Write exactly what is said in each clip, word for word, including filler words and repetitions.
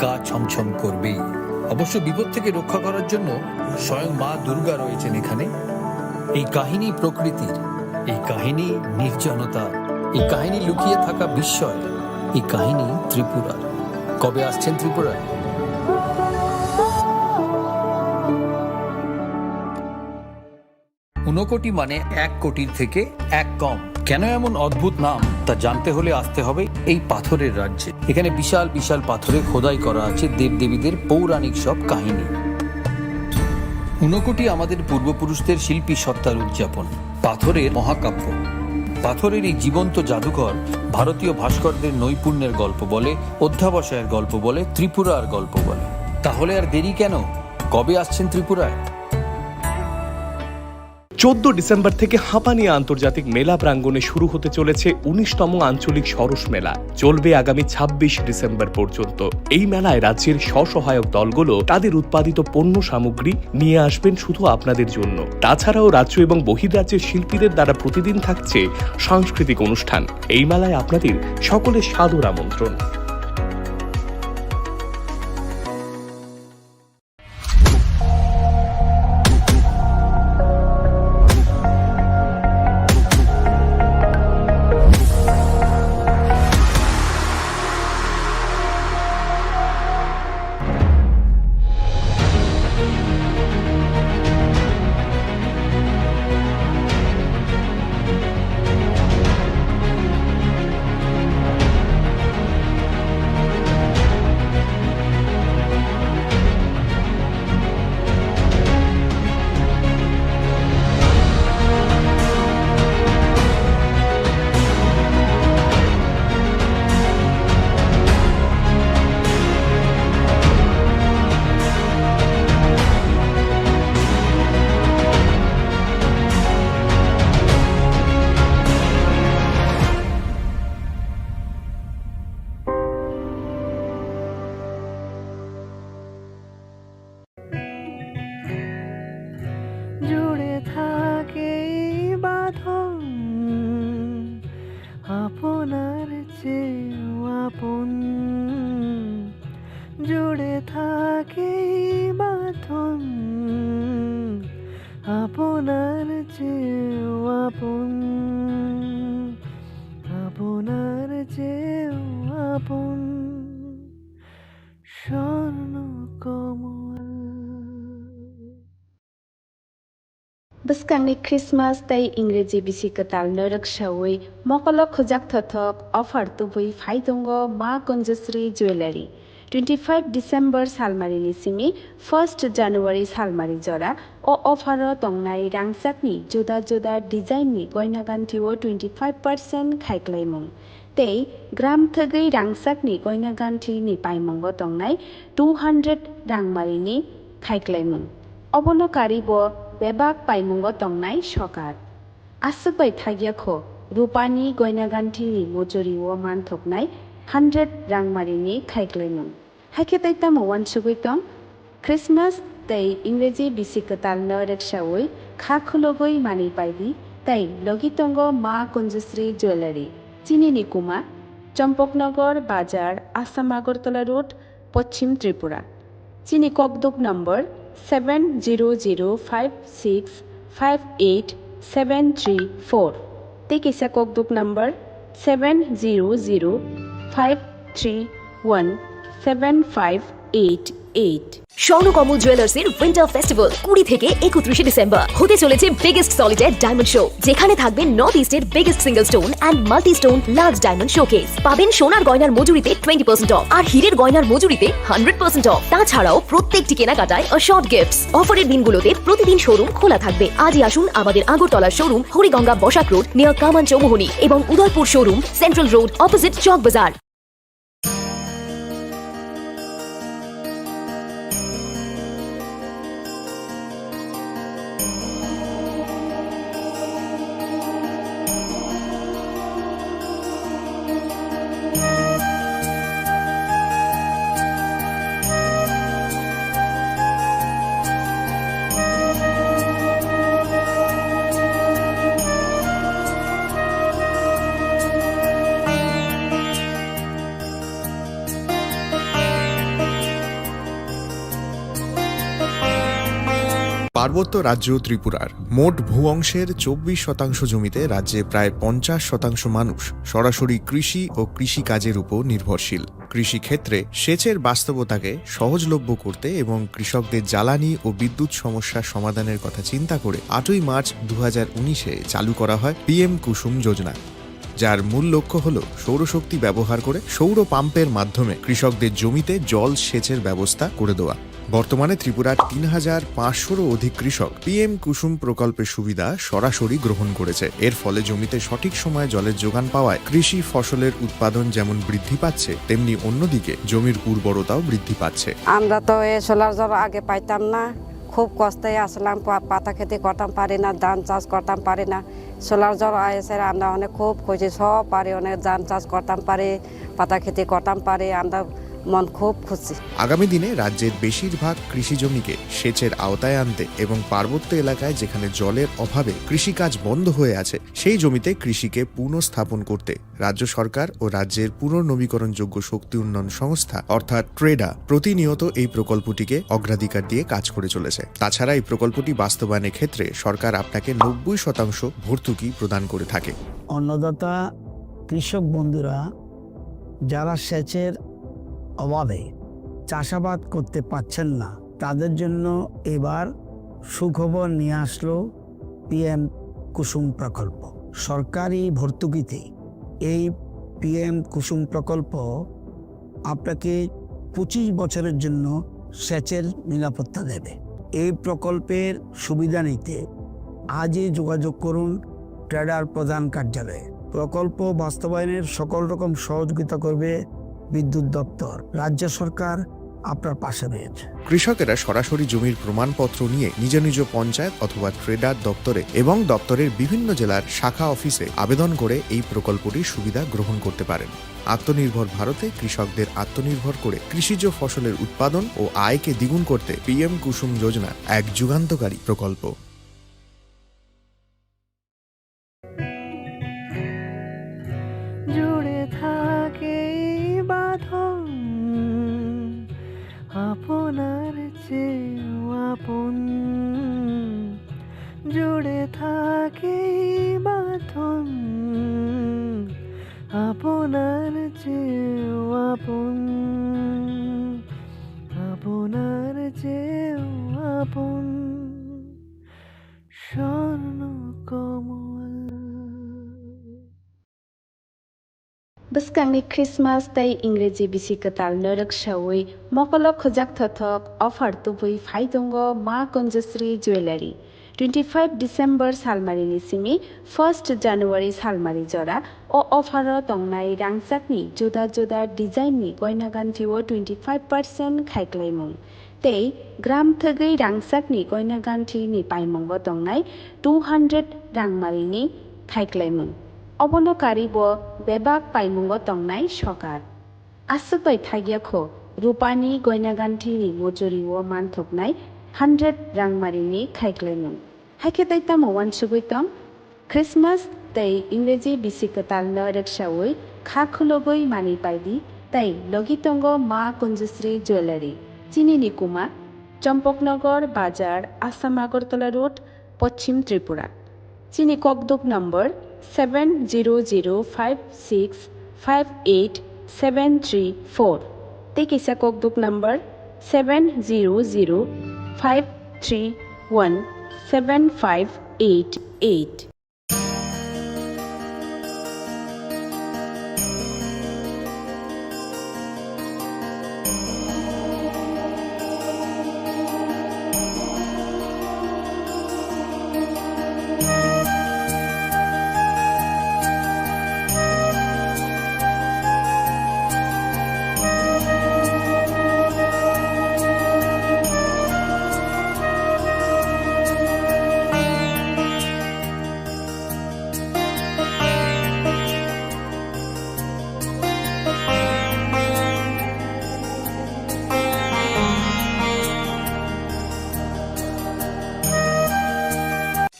গা ছমছম করবেই। অবশ্য বিপদ থেকে রক্ষা করার জন্য স্বয়ং মা দুর্গা রয়েছেন এখানে। এই কাহিনী প্রকৃতির, এই কাহিনী নির্জনতা, এই কাহিনী লুকিয়ে থাকা বিস্ময়, এই কাহিনী ত্রিপুরার। কবে আসছেন ত্রিপুরায়? ঊনকোটি মানে এক কোটির থেকে এক কম। কেন এমন অদ্ভুত নাম, তা জানতে হলে আসতে হবে এই পাথরের রাজ্যে। এখানে বিশাল বিশাল পাথরে খোদাই করা আছে দেবদেবীদের পৌরাণিক সব কাহিনী। ঊনকোটি আমাদের পূর্বপুরুষদের শিল্পী সত্তার উদযাপন, পাথরের মহাকাব্য। পাথরের এই জীবন্ত জাদুঘর ভারতীয় ভাস্করদের নৈপুণ্যের গল্প বলে, অধ্যাবসায়ের গল্প বলে, ত্রিপুরার গল্প বলে। তাহলে আর দেরি কেন? কবে আসছেন ত্রিপুরায়? চোদ্দ ডিসেম্বর থেকে হাঁপানিয়া আন্তর্জাতিক মেলা প্রাঙ্গণে শুরু হতে চলেছে উনিশতম আঞ্চলিক সরস মেলা। চলবে আগামী ছাব্বিশ ডিসেম্বর পর্যন্ত। এই মেলায় রাজ্যের স্বসহায়ক দলগুলো তাদের উৎপাদিত পণ্য সামগ্রী নিয়ে আসবেন শুধু আপনাদের জন্য। তাছাড়াও রাজ্য এবং বহির্রাজ্যের শিল্পীদের দ্বারা প্রতিদিন থাকছে সাংস্কৃতিক অনুষ্ঠান। এই মেলায় আপনাদের সকলের সাদর আমন্ত্রণ। জুড়ে থাকে এই বাঁধন আপনার চেয়েও আপন। জুড়ে থাকে এই বাঁধন আপনার চেয়েও আপন, আপনার চেয়েও আপন। স্বর্ণ কমল। Bwskangni Christmas tei Ingreji bisi kwtalno rwksawi mokolo khujak thothok offer tubui phai tongo Ma Kunjusri Jewellery. Twenty five December salmarini simi first January salmari jora o offer o tongnai rangchakni juda juda design ni goina ganthi o twenty five percent khaiklaimung. Tei gram thwgwi rangchakni goina ganthini paimungo tongnai two hundred rangmarini khaiklaimung. Obono karwi bo bebak paimungo tongnai sokar. Aswk bai thagya kho, rupani goina ganthini mojori o manthoknai hundred rangmarini khaiklaimung. Hakhe tei tamo uansugwi tong? Christmas tei Ingreji bisi kwtalno rwksawi kha khulugwi manwi paidi tei logi tongo Ma Kunjusri Jewellery. Chini ni kuma, Champaknagar Bazar, Assam Agartala Road, Poschim Tripura. Chini kokduk number seven zero zero five six five eight seven three four. Tei kisa kokduk number seven zero zero five three one seven five eight eight. Swarnakamal জুয়েলার্সের winter festival কুড়ি থেকে একত্রিশে ডিসেম্বর। হতে চলেছে biggest solitaire diamond show, যেখানে থাকবে নর্থ ইস্টের biggest single stone and multi stone large diamond showcase. পাবেন সোনার গয়নার মজুরিতে টোয়েন্টি পার্সেন্ট অফ আর হীরের গয়নার মজুরিতে হান্ড্রেড পার্সেন্ট অফ। তাছাড়াও প্রত্যেক ঠিকানা কাটায় অ্যাসর্ড গিফটস। অফারের দিনগুলোতে প্রতিদিন শোরুম খোলা থাকবে। আজই আসুন আমাদের আগরতলার showroom Hariganga Basak road near Kaman Chowmuhani এবং Udaipur showroom central road opposite Chowk Bazar. পার্বত্য রাজ্য ত্রিপুরার মোট ভূ অংশের চব্বিশ শতাংশ জমিতে রাজ্যে প্রায় পঞ্চাশ শতাংশ মানুষ সরাসরি কৃষি ও কৃষিকাজের উপর নির্ভরশীল। কৃষিক্ষেত্রে সেচের বাস্তবতাকে সহজলভ্য করতে এবং কৃষকদের জ্বালানি ও বিদ্যুৎ সমস্যা সমাধানের কথা চিন্তা করে আটই মার্চ দু হাজার উনিশে চালু করা হয় পিএম কুসুম যোজনা, যার মূল লক্ষ্য হল সৌরশক্তি ব্যবহার করে সৌর পাম্পের মাধ্যমে কৃষকদের জমিতে জল সেচের ব্যবস্থা করে দেওয়া। বর্তমানে ত্রিপুরার তিন হাজার পাঁচশোরও অধিক কৃষক পিএম কুসুম প্রকল্পের সুবিধা সরাসরি গ্রহণ করেছে। এর ফলে জমিতে সঠিক সময়ে জলের যোগান পাওয়ায় কৃষি ফসলের উৎপাদন যেমন বৃদ্ধি পাচ্ছে, তেমনি অন্যদিকে জমির উর্বরতাও বৃদ্ধি পাচ্ছে। আমরা তো এই সোলার জল আগে পাইতাম না, খুব কষ্টে আসলাম, পা-, পাতা খেতে করতাম পারি না, ধান চাষ করতাম পারি না। সোলার জল আইসে আমরা অনেক খুব খুশি, সব পারি, অনেক ধান চাষ করতাম পারি, পাতা খেতে করতাম পারি, আমরা মন খুব খুশি। আগামী দিনে রাজ্যের বেশিরভাগ কৃষি জমিকে সেচের আওতায় আনতে এবং পার্বত্য এলাকায় যেখানে জলের অভাবে কৃষিকাজ বন্ধ হয়ে আছে, সেই জমিতে কৃষিকে পুনঃস্থাপন করতে রাজ্য সরকার ও রাজ্যের পুনর্নবীকরণযোগ্য শক্তি উন্নয়ন সংস্থা অর্থাৎ ট্রেডা প্রতিনিয়ত এই প্রকল্পটিকে অগ্রাধিকার দিয়ে কাজ করে চলেছে। তাছাড়া এই প্রকল্পটি বাস্তবায়নের ক্ষেত্রে সরকার আপনাকে নব্বই শতাংশ ভর্তুকি প্রদান করে থাকে। অন্নদাতা কৃষক বন্ধুরা যারা সেচের অভাবে চাষাবাদ করতে পারছেন না, তাদের জন্য এবার সুখবর নিয়ে আসলো পিএম কুসুম প্রকল্প। সরকারি ভর্তুকিতে এই পিএম কুসুম প্রকল্প আপনাকে পঁচিশ বছরের জন্য সেচের নিরাপত্তা দেবে। এই প্রকল্পের সুবিধা নিতে আজই যোগাযোগ করুন ট্রেডার প্রধান কার্যালয়ে। প্রকল্প বাস্তবায়নের সকল রকম সহযোগিতা করবে বিদ্যুৎ দপ্তর। রাজ্য সরকার আপনার পাশে রয়েছে। কৃষকেরা সরাসরি জমির প্রমাণপত্র নিয়ে নিজ নিজ পঞ্চায়েত অথবা ট্রেডার দপ্তরে এবং দপ্তরের বিভিন্ন জেলার শাখা অফিসে আবেদন করে এই প্রকল্পটির সুবিধা গ্রহণ করতে পারেন। আত্মনির্ভর ভারতে কৃষকদের আত্মনির্ভর করে কৃষিজ ফসলের উৎপাদন ও আয়কে দ্বিগুণ করতে পিএম কুসুম যোজনা এক যুগান্তকারী প্রকল্প। জুড়ে থাকে এই বাঁধন, আপনার চেয়েও আপন। জুড়ে থাকে এই বাঁধন, আপনার চেয়েও আপন, আপনার চেয়েও আপন। Swarnakamal. Bwskangni Christmas tei Ingreji bisi kwtalno rwksaui mokolo khujak thothok offer tubui phai tongo Ma Kunjasri Jewellery. Twenty five December salmarini simi first January salmari jora o offer o tongnai rangchakni juda juda design ni goina ganthi o twenty five percent khaiklaimung. Tei gram thwgwi rangchakni goina ganthini paimungo tongnai two hundred rangmarini khaiklaimung. Obono karwi bo bebak paimungo tongnai sokar. Aswk bai thagya kho, rupani goina ganthini muchuri o manthoknai hundred rangmarini khaiklaimung. Haikhe tei tamo uansugwi tong? Christmas tei Ingreji bisi kwtalno rwksaui kha khulugwi manwi paidi tei logi tongo Ma Kunjasri Jewellery. Chini ni kuma Champaknagar Bazar, Assam Agartala Road, Poschim Tripura. Chini kokduk number seven zero zero five six five eight seven three four. Tei kisa kokduk number seven zero zero five three one seven five eight eight.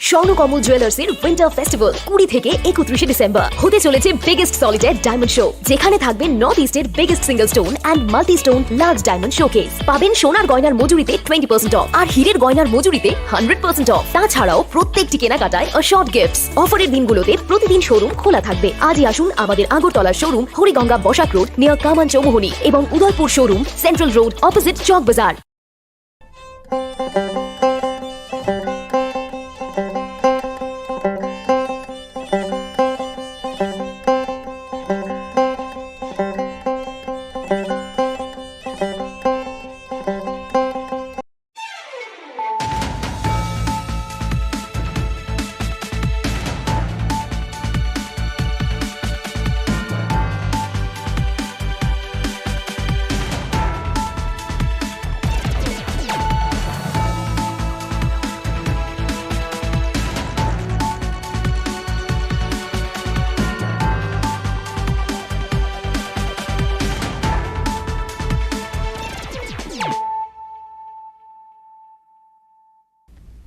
স্বর্ণ কমল জুয়েলার্সের winter festival কুড়ি থেকে একত্রিশে ডিসেম্বর। হতে চলেছে biggest solitary diamond show, যেখানে থাকবে নর্থ ইস্টের biggest single stone and multi stone large diamond showcase. পাবেন সোনার গয়নার মজুরিতে টোয়েন্টি পার্সেন্ট অফ আর হীরের গয়নার মজুরিতে হান্ড্রেড পার্সেন্ট অফ। তাছাড়াও প্রত্যেকটি কেনাকাটায় অ্যাসিওর্ড গিফটস। অফারের দিনগুলোতে প্রতিদিন শোরুম খোলা থাকবে। আজই আসুন আমাদের আগরতলার showroom, Hariganga Basak road, near Kaman Chowmuhani, এবং Udaipur showroom, central road, opposite Chowk Bazar.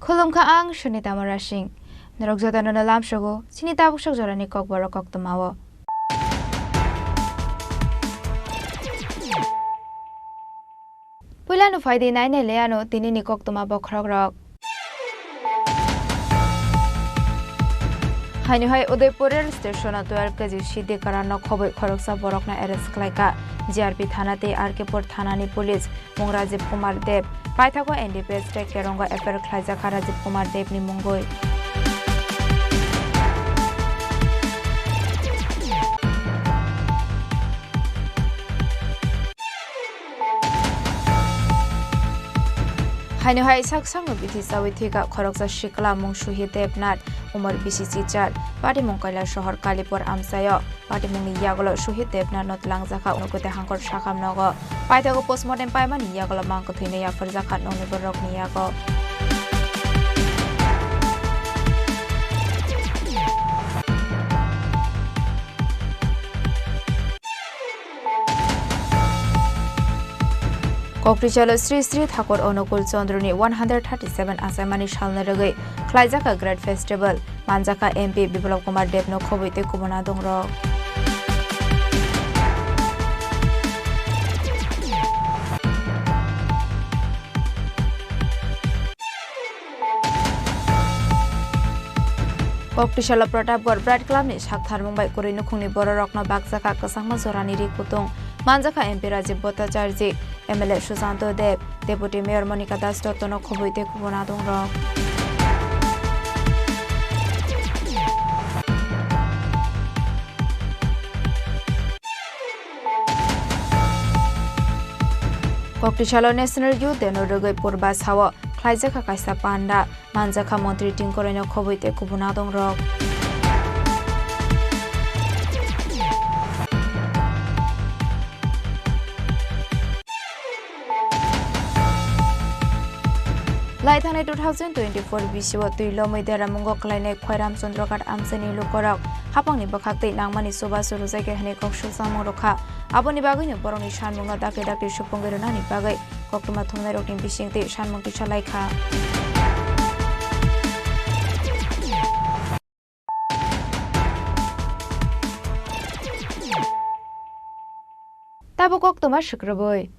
Khulumkha ang Sunita Murasing. Norok jotono no lamsogo chini tabuk sok jorani kokborok koktwmao. Puilano phaidi nainai le ano tinini koktwma bokhorokrok. Haino hai Udaipur rail station o twelve K G siddi karan no khobwi khoroksa borok no arrest khlaikha G R P thana tei R K pur thana ni police. Mung Rajiv Kumar Deb. Paithago N D P S tei Kerongo F I R khlaijakha Rajiv Kumar Deb ni mungwi. Haino hai sak sakno bithi chawi thwikha khoroksa sikla mung Suhi Debnath, umor bisi chichar, patimung Kailashahar Kalipur amchaio. Patimungni yagulo Suhi Debnath no twlangjakha unukute hangkor sakam nogo. Paithago postmortem paimani yagulo mang kwthwino yapharjakha nokni borokni yago. Koktisalo Sri Sri Thakur Onukul Chandra ni one hundred thirty seven achaimani salno rwgwi khlaijakha Great Festival. Manjakha M P Biplab Kumar Deb no khobwi tei kubun adongrok. Koktisalo Pratapgarh Pride Club ni saktharmung bai kwrwi nukhungni bororokno bakjakha kwchangma jorani ri kutung. Manjakha M P Rajiv Bhattacharjee, M L A Susanto Deb, Deputy Mayor Monika Das Dotto no khobwi tei kubun adongrok. Koktisalo National Youth Day no rwgwi Purba sao khlaijakha kaisa panda. Manjakha montri Tingkoraino khobwi tei kubun adongrok. Lai thangnai two thousand twenty-four bisio twi lomwi deramungo kwlainai Khwairam Chandrakhat amchaini lukorok hapangni bwkhak twi nangmani chubachu rwjakya hwnwi kok sukjakmung rwkha. Aboni bagwino borokni sanmungno dakti dakti supungwi rwnani bagwi koktwma thumnairokni bisingtwi sanmung kisa laikha. Tabuk koktwma swkrwbwi.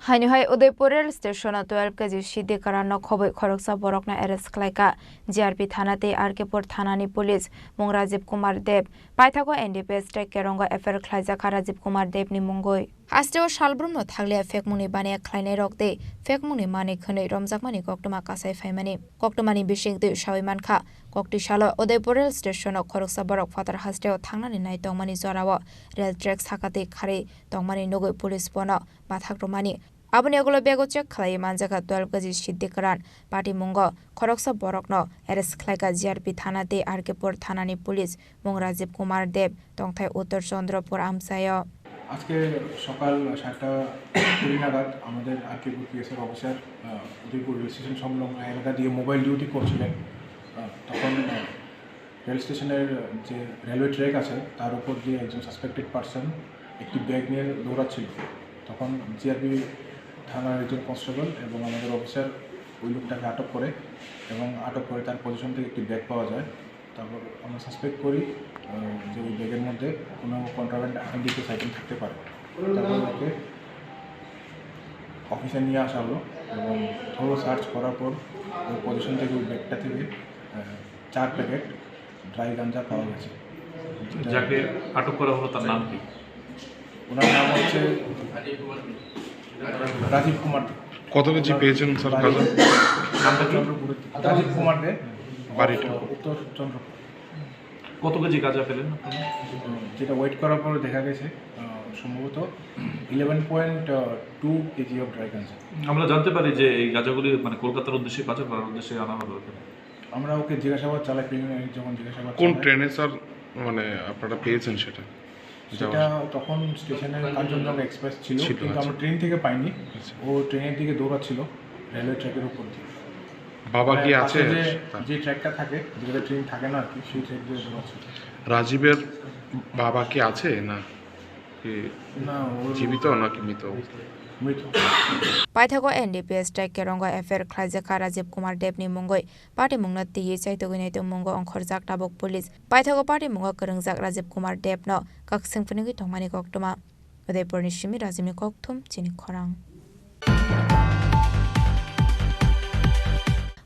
Haino hai Udaipur rail station o twelve K G siddi karan no khobwi khoroksa borok no arrest khlaikha G R P thana tei R K pur thana ni police. Mung Rajiv Kumar Deb. Paithago N D P S tei Kerongo F I R khlaijakha Rajiv Kumar Deb ni mungwi. Hasteo salbrumno thakliya phekmungni baniya khlainairok tei phekmungni manwi khwnwi romjakmani koktwma kasai phaimani. Koktwmani bisingtwi sawi mankha, koktisalo Udaipur rail station-o khoroksa borok phatar hasteo thangnani nai tongmani jorao rail track saka twi kharwi tongmani nugwi police bono bathak rwmani. Aboni yagulo bego check khlaiwi manjakha twelve K G siddi kwran. Patimungo khoroksa borokno arrest khlaikha G R P thana tei R K pur thanani police. Mung Rajiv Kumar Deb, tongthai Uttor Chandrapur amchaio. আজকে সকাল সাতটা কুড়ি নাগাদ আমাদের RK Pur PSF officer, আহ, Udaipur rail station সংলগ্ন এলাকা দিয়ে mobile duty করছিলেন। আহ, তখন, আহ, রেল স্টেশনের যে রেলওয়ে ট্র্যাক আছে, তার উপর দিয়ে একজন সাসপেক্টেড পারসন একটি ব্যাগ নিয়ে দৌড়াচ্ছিল। তখন জিআরপি থানার একজন কনস্টেবল এবং আমাদের অফিসার ওই লোকটাকে আটক করে এবং আটক করে তার পজিশন থেকে একটি ব্যাগ পাওয়া যায়। তারপর আমরা সাসপেক্ট করি, আহ, যে ওই ব্যাগের মধ্যে কোনো কন্ট্রাব্যান্ড আইডেন্টিফাইড আইটেম থাকতে পারে। তারপর ওকে অফিসে নিয়ে আসা হলো এবং থরো সার্চ করার পর ওই পজিশন থেকে, ওই ব্যাগটা থেকে, আহ, চার প্যাকেট ড্রাই গাঞ্জা পাওয়া গেছে। যেটা যাকে আটক করা হলো, তার নাম কি? ওনার নাম হচ্ছে রাজীব কুমার দে। কত কেজি পেয়েছেন, স্যার, বাড়ি, গাঁজা? নামটা কি? চন্দ্রপুরের দিকে। রাজীব কুমার দে, বাড়িটা? উত্তর চন্দ্রপুর। কত কেজি গাঁজা পেলেন আপনারা? উম, যেটা ওয়েট করার পরে দেখা গেছে, আহ, সম্ভবত eleven point two KG of dry ganja. আমরা জানতে পারি যে এই গাঁজাগুলি, মানে, কলকাতার উদ্দেশ্যে পাচার করার উদ্দেশ্যে আনা হলো এখানে। আমরা ওকে জিজ্ঞাসাবাদ চালাই, প্রিলিমিনারি যখন জিজ্ঞাসাবাদ কোন চালাই। ট্রেনে, স্যার, মানে, আপনারা পেয়েছেন সেটা? সেটা যাওয়ার তখন স্টেশনে কাঞ্চনজঙ্ঘা এক্সপ্রেস ছিল, ছিল, কিন্তু আচ্ছা। আমরা ট্রেন থেকে পাইনি। আচ্ছা। ও ট্রেনের দিকে দৌড়াচ্ছিল রেলওয়ে ট্র্যাকের উপর দিয়ে। বাবা কি মানে, আছে? পাশে যে, তার যে ট্র্যাকটা থাকে, যেটাতে ট্রেন থাকে না আর কি, সেই ট্র্যাক দিয়ে দৌড়াচ্ছিল। রাজীবের বাবা কি আছে না? কি না, ওর জীবিত নাকি মৃত? মৃত। Paithago N D P S tei Kerongo F I R khlaijakha Rajiv Kumar Debni mungwi. Patimungno twiwi chaitugwi naitugmungo ongkhorjak tabuk police. Paithago patimungo kwrwngjak Rajiv Kumar Debno kakswng phunugwi tongmani koktwma. Udaipurni simi Rajibni kokthum chini khorang.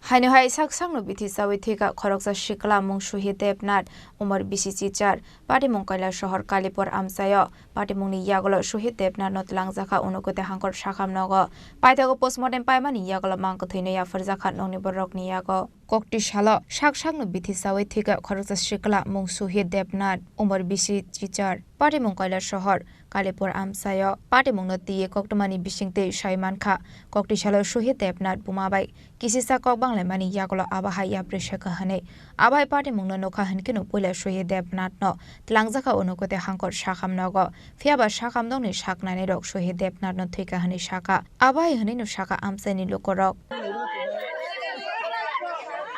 Haino hai sak sakno bithi chawi thwikha khoroksa sikla mung Suhit Debnath, umor bisi chichar, patimung Kailasohor Kalipur amchaio. Patimungni yagulo Suhit Debnathno twlangjakha Unakoti hangkor sakham nogo. Paithago postmortem paimani yagulo mang kwthwino yapharjakha nokni bororokni yago. Kokti salo sak sakno bithi chawi thwikha khoroksa sikla mung Suhit Debnath, umor bisi chichar, patimung Kailasohor Kalipur amchaio. Patimungno twiwi koktwmani bisingtwi sai mankha, kokti salo Suhit Debnath buma bai kisisa kok banglaimani yagulo abo hai yapri se kha hwnwi. Abo hai patimungno nukha hwnkhe no puila Suhit Debnathno twlangjakha Unakoti hangkor sakham nogo. Phiyaba sakham nokni sak nainairok Suhit Debnathno thwikha hwnwi sakha. Abo hai hwnwino sakha amchaini lukurok.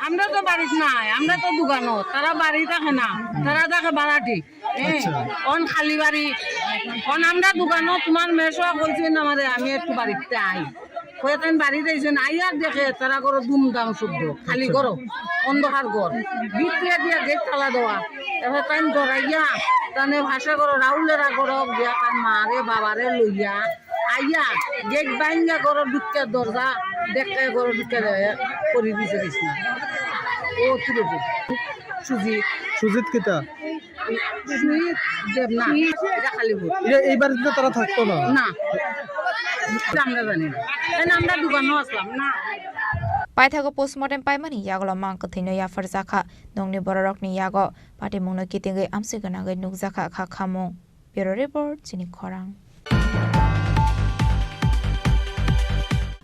আমরা তো বাড়িত নাই, আমরা তো দোকানো, তারা বাড়ি থাকে না, তারা থাকে বাড়াটি। হ্যাঁ, আচ্ছা। অন খালি বাড়ি, অন আমরা দোকানো, তোমার মেসো বলছেন আমারে, আমি একটু বাড়িতে আই। কয়েকদিন বাড়িত আইছেন, আইয়ার দেখে তারা করো দুমদাম শব্দ, খালি আচ্ছা। করো, অন্ধকার ঘর, ভিতরে দিয়া গেট তালা দেওয়া। এবার তাই ডরাইয়া, তানে ভাষা করো, রাহুলেরা করো, গিয়া তার মারে, বাবারে লইয়া, আইয়া, গেট ভাঙ্গা করো, ঢুকিয়া দরজা, দেখে করো, ঢুকিয়া দেয়, করে দিছে বিছনা। ও তুলে দে। সুজিত। সুজিত কিতা? সুজিত দেবনাথ, এটা কালীপুর। এ-, এই বাড়িতে তো তারা থাকতো না। না, এটা আমরা জানি না। এই নামটা দোকানও আসলাম না। Paithago postmortem paimani yagulo mang kwthwino yapharjakha nokni bororokni yago. Patimungno kitingwi amchwi gwnangwi nukjakha kha khamung. Bureau Report, chini khorang.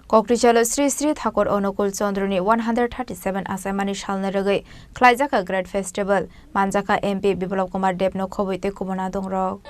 Koktichalo Sri Sri Thakur Onukul Chandra ni one hundred thirty seven achaimani salno rwgwi khlaijakha Great Festival, manjakha M P Biplab Kumar Deb no khobwi tei kubun adongrok.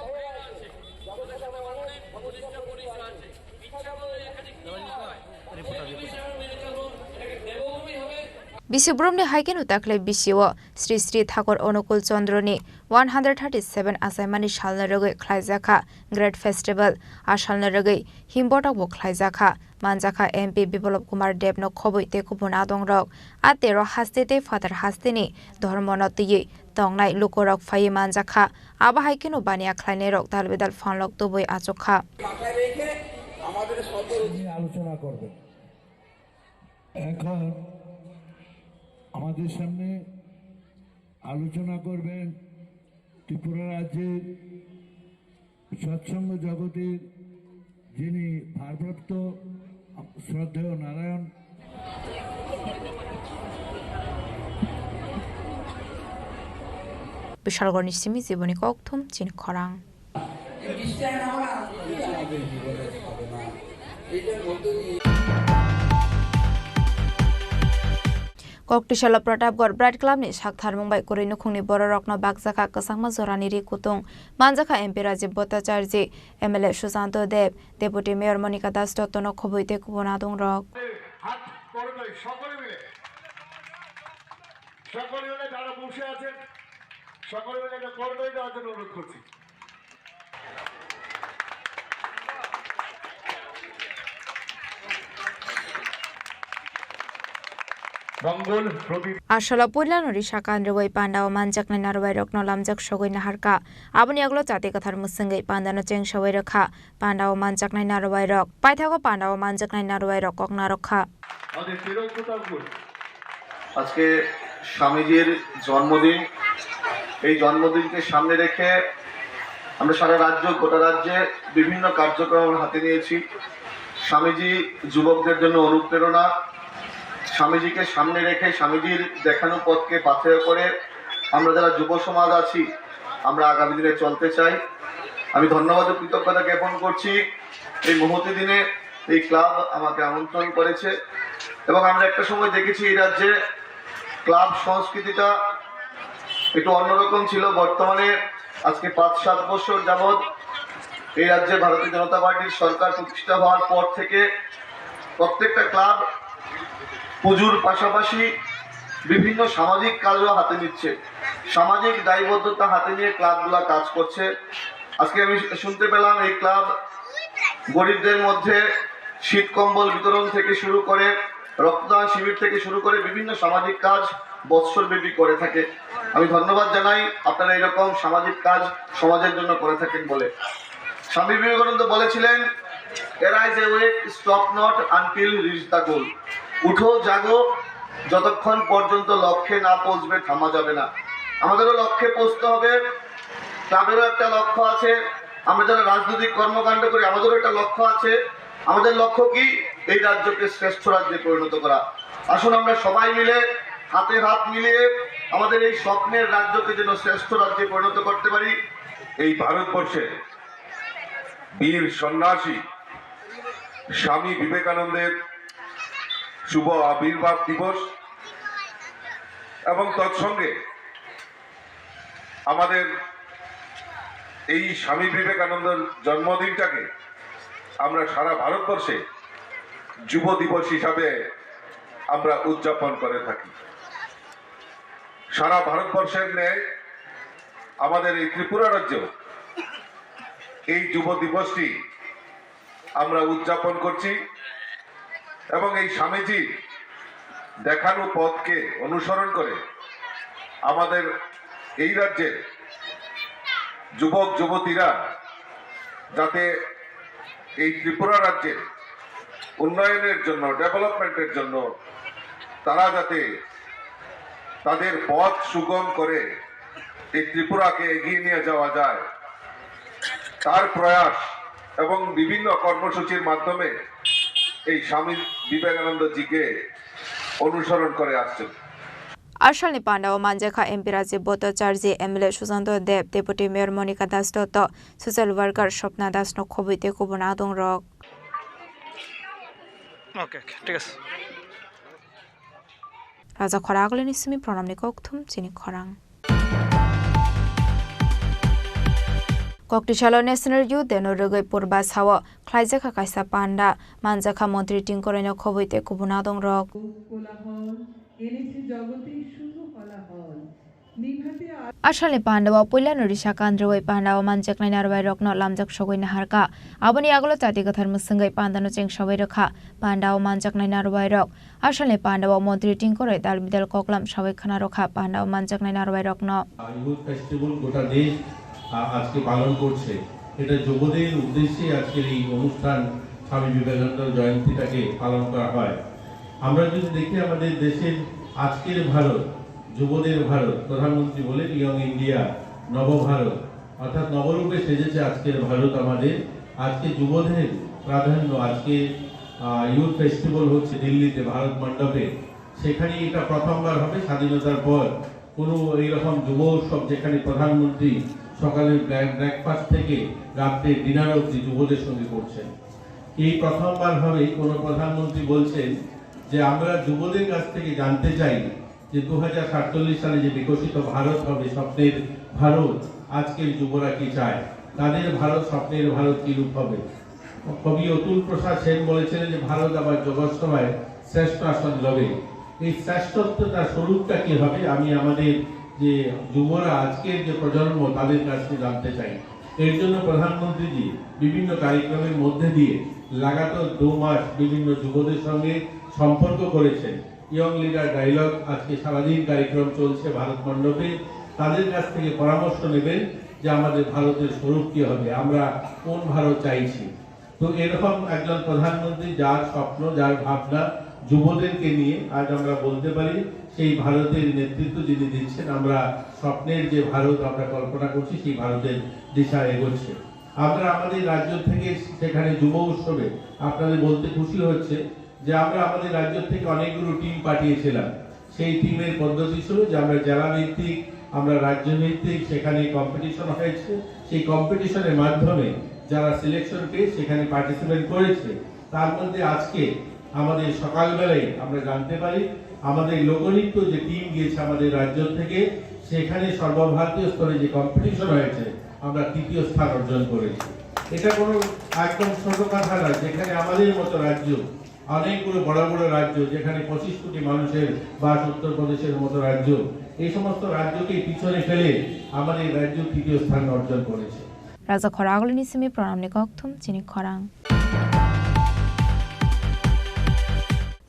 Bisi boromni hai kheno dakhli bisio Sri Sri Thakur Onukul Chandra ni one hundred thirty seven achaimani salno rwgwi khlaijakha Great Festival. A salno rwgwi himbotok bo khlaijakha, manjakha M P Biplab Kumar Deb no khobwi tei kubun adongrok. A tero haste tei phatar haste ni dhormo no twiwi tongnai lukurok phaiwi manjakha. Abo hai kheno baniya khlainairok dal bedal phanlok tubui achukha. সামনে আলোচনা করবেন। এখন আমাদের সামনে আলোচনা করবেন ত্রিপুরা রাজ্যের সৎসঙ্গ জগতের যিনি ভারপ্রাপ্ত শ্রদ্ধেয় Narayan. Bishalgarhni simi Jiboni Kokthum chini khorang. Koktisalo Pratapgarh Bright Club ni sak tharmung bai kwrwi nukhungni bororokno bakjakha kwchangma jorani ri kutung. Manjakha M P Rajiv Bhattacharjee, M L A Susanto Deb, Deputy Mayor Monika Das Dotto no khobwi tei kubun adongrok. হাত করবে সকলে মিলে, সকলে মিলে যারা বসে আছেন, সকলে মিলে একটা করতালি দেওয়ার জন্য অনুরোধ করছি। মঙ্গল প্রদীপ। Asalo puilano risa kan rwui pandao manjaknai narwuiairokno lamjak sogwi naharkha. Aboni yagulo chati kwthar mwswngwi pandano chengsaui rwkha. Pandao manjaknai narwuiairok. Paithago pandao manjaknai narwuiairok kok narwkha. আজকে স্বামীজির জন্মদিন। এই জন্মদিনকে সামনে রেখে আমরা সারা রাজ্য, গোটা রাজ্যে বিভিন্ন কার্যক্রম হাতে নিয়েছি। স্বামীজি যুবকদের জন্য অনুপ্রেরণা। স্বামীজিকে সামনে রেখে, স্বামীজির দেখানো পথকে পাথেয় করে আমরা যারা যুব সমাজ আছি, আমরা আগামী দিনে চলতে চাই। আমি ধন্যবাদ ও কৃতজ্ঞতা জ্ঞাপন করছি এই মহতী দিনে এই ক্লাব আমাকে আমন্ত্রণ করেছে। এবং আমরা একটা সময় দেখেছি এই রাজ্যে ক্লাব সংস্কৃতিটা একটু অন্যরকম ছিল। বর্তমানে আজকে পাঁচ সাত বছর যাবৎ এই রাজ্যে ভারতীয় জনতা পার্টির সরকার প্রতিষ্ঠা হওয়ার পর থেকে প্রত্যেকটা ক্লাব পুজোর পাশাপাশি বিভিন্ন সামাজিক কাজও হাতে নিচ্ছে। সামাজিক দায়বদ্ধতা হাতে নিয়ে ক্লাবগুলা কাজ করছে। আজকে আমি শুনতে পেলাম এই ক্লাব গরিবদের মধ্যে শীত কম্বল বিতরণ থেকে শুরু করে, রক্তদান শিবির থেকে শুরু করে বিভিন্ন সামাজিক কাজ বৎসরব্যাপী করে থাকে। আমি ধন্যবাদ জানাই, আপনারা এরকম সামাজিক কাজ সমাজের জন্য করে থাকেন বলে। স্বামী বিবেকানন্দ বলেছিলেন, "Arise, awake, stop not until reach the goal." উঠো, জাগো, যতক্ষণ পর্যন্ত লক্ষ্যে না পৌঁছবে থামা যাবে না। আমাদেরও লক্ষ্যে পৌঁছতে হবে। ক্লাবেরও একটা লক্ষ্য আছে, আমরা যারা রাজনৈতিক কর্মকাণ্ড করি আমাদেরও একটা লক্ষ্য আছে। আমাদের লক্ষ্য কি? এই রাজ্যকে শ্রেষ্ঠ রাজ্যে পরিণত করা। আসুন আমরা সবাই মিলে হাতে হাত মিলিয়ে আমাদের এই স্বপ্নের রাজ্যকে যেন শ্রেষ্ঠ রাজ্যে পরিণত করতে পারি। এই ভারতবর্ষে বীর সন্ন্যাসী স্বামী বিবেকানন্দের শুভ আবির্ভাব দিবস এবং তৎসঙ্গে আমাদের এই স্বামী বিবেকানন্দর জন্মদিনটাকে আমরা সারা ভারতবর্ষে যুব দিবস হিসাবে আমরা উদযাপন করে থাকি। সারা ভারতবর্ষের ন্যায় আমাদের এই ত্রিপুরা রাজ্য এই যুব দিবসটি আমরা উদযাপন করছি এবং এই স্বামীজির দেখানো পথকে অনুসরণ করে আমাদের এই রাজ্যের যুবক যুবতীরা যাতে এই ত্রিপুরা রাজ্যের উন্নয়নের জন্য, ডেভেলপমেন্টের জন্য তারা যাতে তাদের পথ সুগম করে এই ত্রিপুরাকে এগিয়ে নিয়ে যাওয়া যায়, তার প্রয়াস এবং বিভিন্ন কর্মসূচির মাধ্যমে এই স্বামী বিবেকানন্দজিকে অনুসরণ করে আসছেন। Asalni pandao manjakha M P Rajiv Bhattacharjee, M L A Susanto Deb, Deputy Mayor Monika Das Dotto, Social Worker Swapna Das no khobwi tei kubun adong rok. Okay, okay, thik ase. Raja Khora Agulini simi Pranamni kokthum chini khorang. Koktisalo National Youth Day no rwgwi Purba sao khlaijakha kaisa panda, manjakha Montri Tingkoraino khobwi tei kubun adong rok. Asalni pandao puilano risa kan rwui pandao manjaknai narwuiairokno lamjak sogwi naharkha. Aboni yagulo chati kwthar mwswngwi pandano chengsaui rwkha. Pandao manjaknai narwuiairok. Asalni pandao montri tingkoroi dal bidal koklam saui khna rwkha pandao manjaknai narwuiairokno. Youth Festival গোটা দেশ, আ, আজকে পালন করছে। এটা যুবদের উদ্দেশ্যে আজকের এই অনুষ্ঠান, স্বামী বিবেকানন্দ জয়ন্তীটাকে পালন করা হয়। আমরা যদি দেখি আমাদের দেশের আজকের ভারত, যুবদের ভারত, প্রধানমন্ত্রী বলেন ইয়ং ইন্ডিয়া, নবভারত, অর্থাৎ নবরূপে সেজেছে আজকের ভারত আমাদের। আজকে যুবদের প্রাধান্য, আজকে, আহ, ইউথ ফেস্টিভ্যাল হচ্ছে দিল্লিতে ভারত মণ্ডপে, সেখানে এটা প্রথমবার হবে স্বাধীনতার পর কোনো এইরকম যুব উৎসব যেখানে প্রধানমন্ত্রী সকালের ব্রে-, ব্রেকফাস্ট থেকে রাত্রে ডিনার অবধি যুবদের সঙ্গে করছেন। এই প্রথমবার হবে কোনো প্রধানমন্ত্রী বলছেন যে আমরা যুবদের কাছ থেকে জানতে চাই যে দু হাজার সাতচল্লিশ সালে যে বিকশিত ভারত হবে, স্বপ্নের ভারত, আজকের যুবরা কি চায়, তাদের ভারত, স্বপ্নের ভারত কি রূপ হবে। কবি অতুল প্রসাদ সেন বলেছিলেন যে ভারত আবার জগৎ সভায় শ্রেষ্ঠ আসন লবে। এই শ্রেষ্ঠত্বটা স্বরূপটা কি হবে, আমি আমাদের যে যুবরা, আজকের যে প্রজন্ম, তাদের কাছ থেকে জানতে চাই। এর জন্য প্রধানমন্ত্রীজি বিভিন্ন কার্যক্রমের মধ্যে দিয়ে লাগাতার দু মাস বিভিন্ন যুবদের সঙ্গে সম্পর্ক করেছেন। ইয়ং লিডার ডায়ালগ আজকে সারাদিন কার্যক্রম চলছে ভারত মণ্ডপে। তাদের কাছ থেকে পরামর্শ নেবেন যে আমাদের ভারতের স্বরূপ কি হবে, আমরা কোন ভারত চাইছি। তো এরকম একজন প্রধানমন্ত্রী, যার স্বপ্ন, যার ভাবনা যুবদেরকে নিয়ে, আজ আমরা বলতে পারি সেই ভারতের নেতৃত্ব যিনি দিচ্ছেন, আমরা স্বপ্নের যে ভারত আমরা কল্পনা করছি, সেই ভারতের দিশা এগোচ্ছে। আমরা আমাদের রাজ্য থেকে সেখানে যুব উৎসবে আপনাদের বলতে খুশি হচ্ছে যে আমরা আমাদের রাজ্য থেকে অনেকগুলো টিম পাঠিয়েছিলাম। সেই টিমের পদ্ধতি ছিল যে আমরা জেলা ভিত্তিক, আমরা রাজ্য ভিত্তিক, সেখানে কম্পিটিশন হয়েছে। সেই কম্পিটিশনের মাধ্যমে যারা সিলেকশন পেয়ে সেখানে পার্টিসিপেট করেছে। তার মধ্যে আজকে আমাদের সকালবেলায় আমরা জানতে পারি, আমাদের লোকনৃত্য যে টিম গিয়েছে আমাদের রাজ্য থেকে, সেখানে সর্বভারতীয় স্তরে যে কম্পিটিশন হয়েছে, আমরা তৃতীয় স্থান অর্জন করেছি। এটা কোনো একদম ছোট কথা নয়, যেখানে আমাদের মতো রাজ্য, অনেকগুলো বড় বড় রাজ্য, যেখানে পঁচিশ কোটি মানুষের বাস, উত্তরপ্রদেশের মতো রাজ্য, এই সমস্ত রাজ্যকে পিছনে ফেলে আমাদের রাজ্য তৃতীয় স্থান অর্জন করেছে। Raja khorang agulini simi pranamni kokthum chini khorang.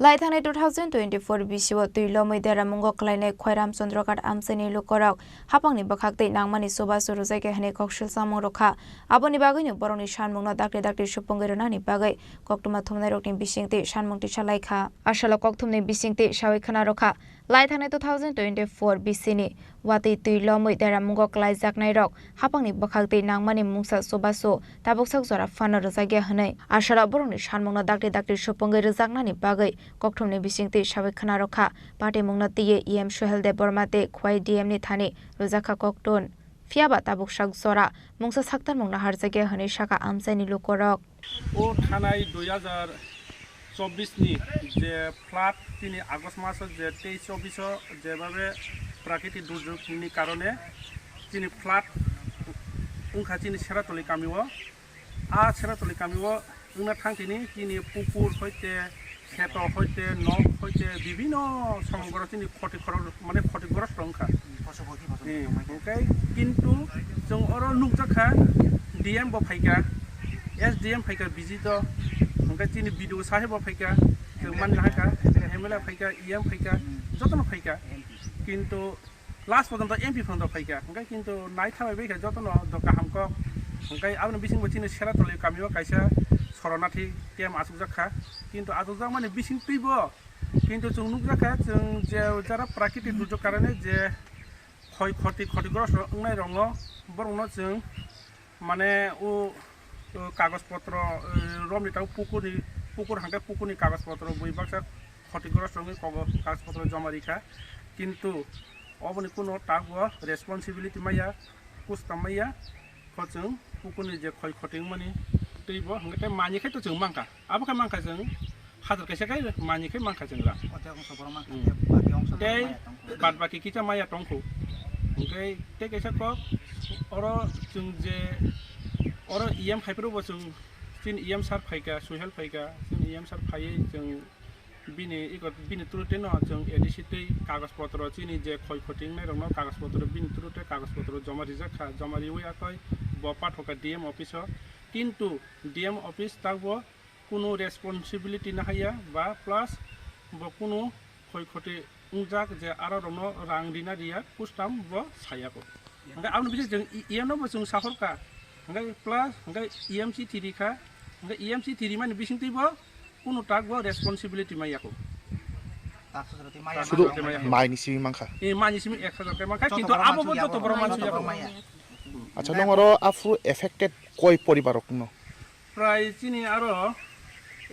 Lai thangnai two thousand twenty-four bisio twi lomwi deramungo kwlainai Khwairam Chandrakant amchaini lukorok hapangni bwkhak tei nangmani chubachu rwjakya hwnwi koksil chamung rwkha. Aboni bagwino borokni sanmungno dakti dakti supungwi rwnani bagwi koktwma thumnairokni bisingtwi sanmung tisa laikha. Asalo kokthumni bisingtwi sawi khwna rwkha. Lai thangnai two thousand twenty-four bisini watwi twi lomwi deramungo kwlaijaknairok hapangni bwkhak twi nangmani mungsa chubachu tabuksak jora phano rwjakya hwnwi asalo borokni sanmungno dakti dakti supungwi rwjaknani bagwi kokthumni bisingtwi sawi khwna rwkha. Patimungno twiwi E M Suhel Debbarma tei Khwai D M ni thani rwjakha koktun. Phiyaba tabuksak jora mungsa saktarmung naharjakya hwnwi sakha amchaini lukorok. O thanai dui hazar chobbish ni je flood, tini August maso je teis chobbish o jebabe prakriti durjog ni karone tini flood wngkha chini Seratoli kamio. A Seratoli kamio wngna thang tini chini pukur hoite, kheto hoite, nok hoite, bibino somogro chini khoti khorok, mane khoti grosto wngkha. Poso boti poso Hmm, tongma khe. Hwnkhe kintu chwng oro nukjakha, D M bo phaikha, S D M phaikha visit o, hwnkhe chini B D O sahebo phaikha, chwng M L A mani phaikha, hakha, M L A phaikha, E M phaikha, Hmm. jotono phaikha. M P. Kintu last porjonto M P phanto phaikha, hwnkhe kintu naithabai baikha jotono do kaham kok. Hwnkhe aboni bisingo chini Seratoli kamio kaisa Soronarthi camp achukjakha. Kintu achukjakmani bising twibo kintu chwng nukjakha, chwng je jara prakriti durjog karone je khoi khoti, khotigrosto wngnairokno, borokno chwng mane o, o kagoj potro, o romni tabuk pukurni, pukur hwnkhe pukurni kagoj potro bui baksa khotigrosto wngwi kogo kagoj potro joma rikha. Kintu oboni kuno takbo responsibility maya, kustam maya. Kho chwng pukurni je khoi khoti wngmani twibo hwnkhe tei manwi khe to chwng mankha. Abo khe mankha chwng hazar kaisa khe manwi khe mankha chwng rang. Orthek ongso borok mankha, Hmm. tei baki ongso Tei borok maya tongkho. Bad baki kisa maya tongkho. Hwnkhe tei kaisa kok oro chwng je oro E M phaiphuru bo chwng chini E M sir phaikha, Suhel phaikha, chini E M sir phaiwi chwng Bini iko, bini through tei no chwng A D C tei kagoj potro chini je khoi khoti wngnairokno kagoj potro bini through tei kagoj potro joma rijak kha, joma riwi akoi bo pathoka D M office o, kintu D M office takbo kunu responsibility nahaiya ba plus bo kunu khoi khoti wngjak je aro rokno rang rina riya kustam bo sayako. Hwnkhe aboni bising chwng E M no bo chwng sahorkha, hwnkhe plus hwnkhe E M C tiri kha, hwnkhe E M C tiri mani bising twibo kunu tak bo responsibility maya kho. Sudu maini simi mankha. Eh, maini simi ek hajar khe mankha, kintu abo bo joto borok mansuya kho. Acha, nong oro aphuru affected koi poribar rok no? Prai chini aro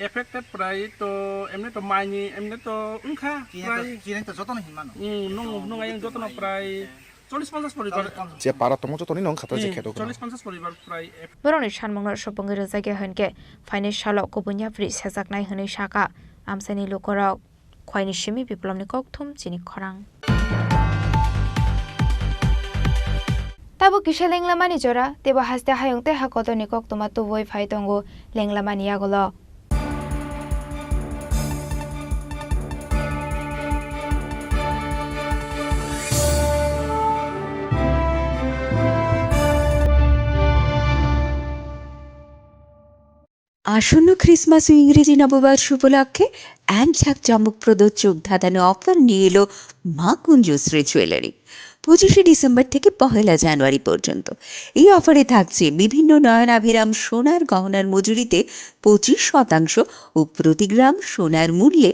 affected prai to emne to maini emne to wngkha prai. Chini to jotono hinmano. Hmm, nung, nung ayang jotono prai. Chollish ponchash poribar. Je para tongo jotoni nong khata je kheto. Chollish ponchash poribar prai. Borokni sanmungno supungwi rwjakya hwnkhe phaini salo kubun yapri sejaknai hwnwi sakha amchaini lukurok. Khwaini simi biplomni kokthum chini khorang. Tabuk kisa lenglamani jora, teibo haste hayung tei hakotorni koktwma tubui phai tongo lenglamani yagulo. আসন্ন ক্রিসমাস ও ইংরেজি নববর্ষ উপলক্ষে এক ঝাঁক চমকপ্রদ চোখ ধাঁধানো অফার নিয়ে এলো মা কুঞ্জশ্রী জুয়েলারি। পঁচিশে ডিসেম্বর থেকে পহেলা জানুয়ারি পর্যন্ত। এই অফারে থাকছে বিভিন্ন নয়নাভিরাম সোনার গহনার মজুরিতে পঁচিশ শতাংশ ও প্রতি গ্রাম সোনার মূল্যে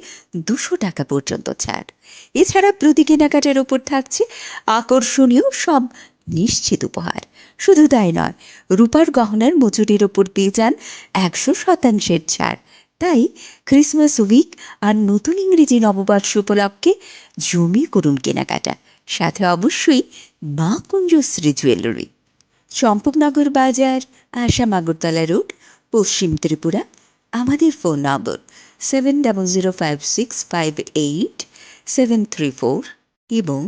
দুশো টাকা পর্যন্ত ছাড়। এছাড়া প্রতি কেনাকাটার ওপর থাকছে আকর্ষণীয় সব নিশ্চিত উপহার। শুধু তাই নয়, রূপার গহনার মজুরির ওপর পেয়ে যান একশো শতাংশের ছাড়। তাই ক্রিসমাস উইক আর নতুন ইংরেজি নববর্ষ উপলক্ষে জমি করুন কেনাকাটা, সাথে অবশ্যই মা কুঞ্জশ্রী জুয়েলারি, চম্পকনগর বাজার, আসাম আগরতলা রোড, পশ্চিম ত্রিপুরা। আমাদের phone number seven double zero five six five eight seven three four এবং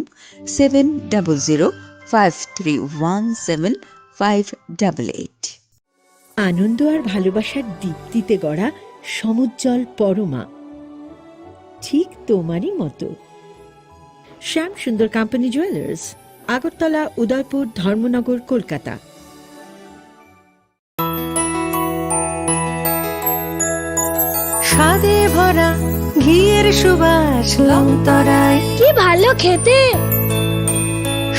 seven double zero five three one seven five double eight. আনন্দ আর ভালোবাসার দীপ্তিতে গড়া সমুজ্জ্বল পরমা, ঠিক তোমারই মতো। শ্যাম সুন্দর কোম্পানি জুয়েলার্স, আগরতলা, উদয়পুর, ধর্মনগর, কলকাতা। স্বাদে ভরা ঘিয়ের সুবাস লংতরায়। কি ভালো খেতে!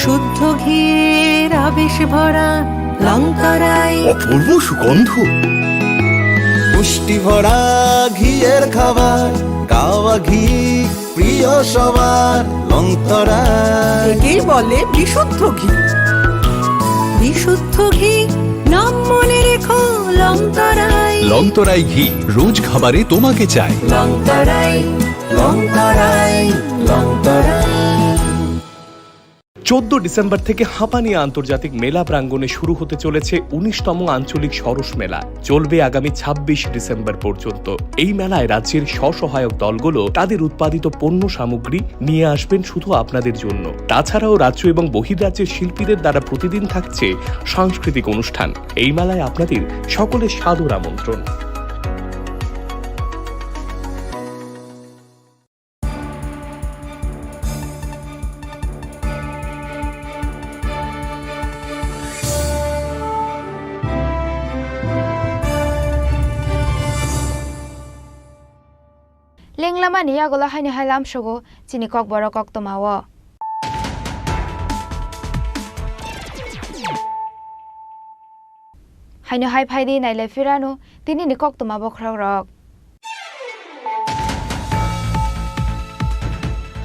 শুদ্ধ ঘিয়ের আবেশ ভরা লংতরায়। অপূর্ব সুগন্ধ। পুষ্টি ভরা ঘিয়ের খাবার, গাওয়া ঘি প্রিয় সবার লংতরায়। একেই বলে বিশুদ্ধ ঘি। বিশুদ্ধ ঘি, নাম মনে রেখো লংতরায়। লংতরাই ঘি, রোজ খাবারে তোমাকে চাই। লংতরায়, লংতরায়, লংতরায়। চোদ্দ ডিসেম্বর থেকে হাঁপানি আন্তর্জাতিক মেলা প্রাঙ্গণে শুরু হতে চলেছে উনিশতম আঞ্চলিক সরস মেলা। চলবে আগামী ছাব্বিশ ডিসেম্বর পর্যন্ত। এই মেলায় রাজ্যের স্বসহায়ক দলগুলো তাদের উৎপাদিত পণ্য সামগ্রী নিয়ে আসবেন শুধু আপনাদের জন্য। তাছাড়াও রাজ্য এবং বহির্রাজ্যের শিল্পীদের দ্বারা প্রতিদিন থাকছে সাংস্কৃতিক অনুষ্ঠান। এই মেলায় আপনাদের সকলের সাদর আমন্ত্রণ। Lenglamani yagulo haino hai lamsogo chini kokborok koktwmao. Haino hai phaidi nailai phirano tinini koktwma bokhorokrok.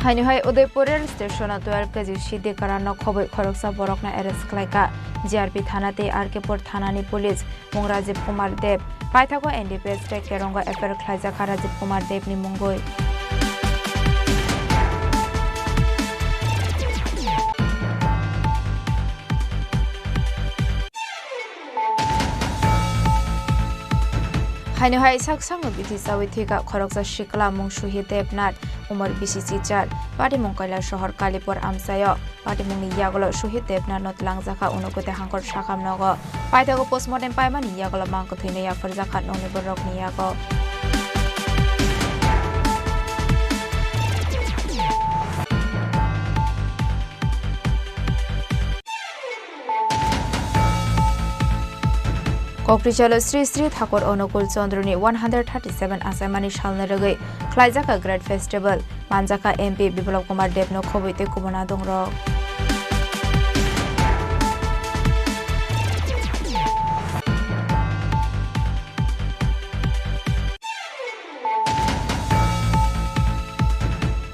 Haino hai Udaipur rail station-o twelve K G sidi karanno khobwi khoroksa borokno arrest khlaikha G R P thana tei R K pur thanani police. Mung Rajiv Kumar Deb. Paithago N D P S tei Kerongo F I R khlaijakha Rajiv Kumar Debni mungwi. Haino hai sak sakno bithi chawi thwikha khoroksa sikla mung Suhi Debnath, umor bisi chichar, patimung Kailasahar Kalipur amchaio. Patimungni yagulo Suhit Debnath no twlangjakha unukute hangkor sakham nogo. Paithago postmortem paimani yagulo mang kwthwino yapharjakha nokni borokni yago. Kokrichalo Sri Sri Thakur Onukul Chandra ni one hundred thirty seven achaimani salni rwgwi khlaijakha Great Festival. Manjakha M P Biplab Kumar Deb no khobwi tei kubun adongrok.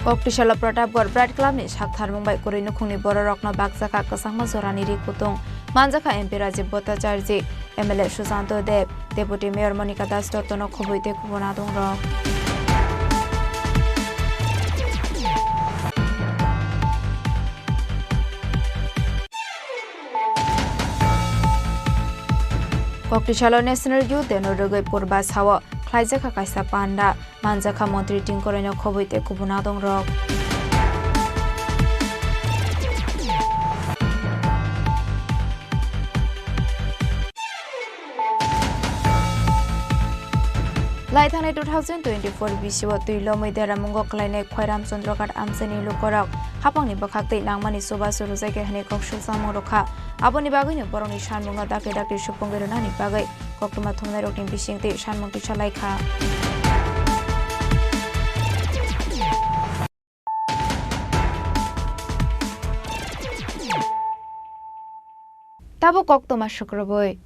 Koktisalo Pratapgarh Pride Club ni saktharmung bai kwrwi nukhungni bororokno bakjakha kwchangma jorani ri kutung. Manjakha M P Rajiv Bhattacharjee, M L A Susanto Deb, Deputy Mayor Monika Das Dotto no khobwi tei kubun adongrok. Koktisalo National Youth Day no rwgwi Purba sao khlaijakha kaisa panda, manjakha Montri Tingkoraino khobwi tei kubun adongrok. Lai thangnai two thousand twenty-four bisio twi lomwi deramungo kwlainai Khwairam Chandra Ghat amchaini lukorok hapangni bwkhak tei nangmani chubachu rwjaikha hwnwi kok sukjakmung rwkha. Aboni bagwino borokni sanmungno dakti dakti supungwi rwnani bagwi koktwma thumnairokni bisingtwi sanmung kisa laikha. Tabuk koktwma sukrubwi.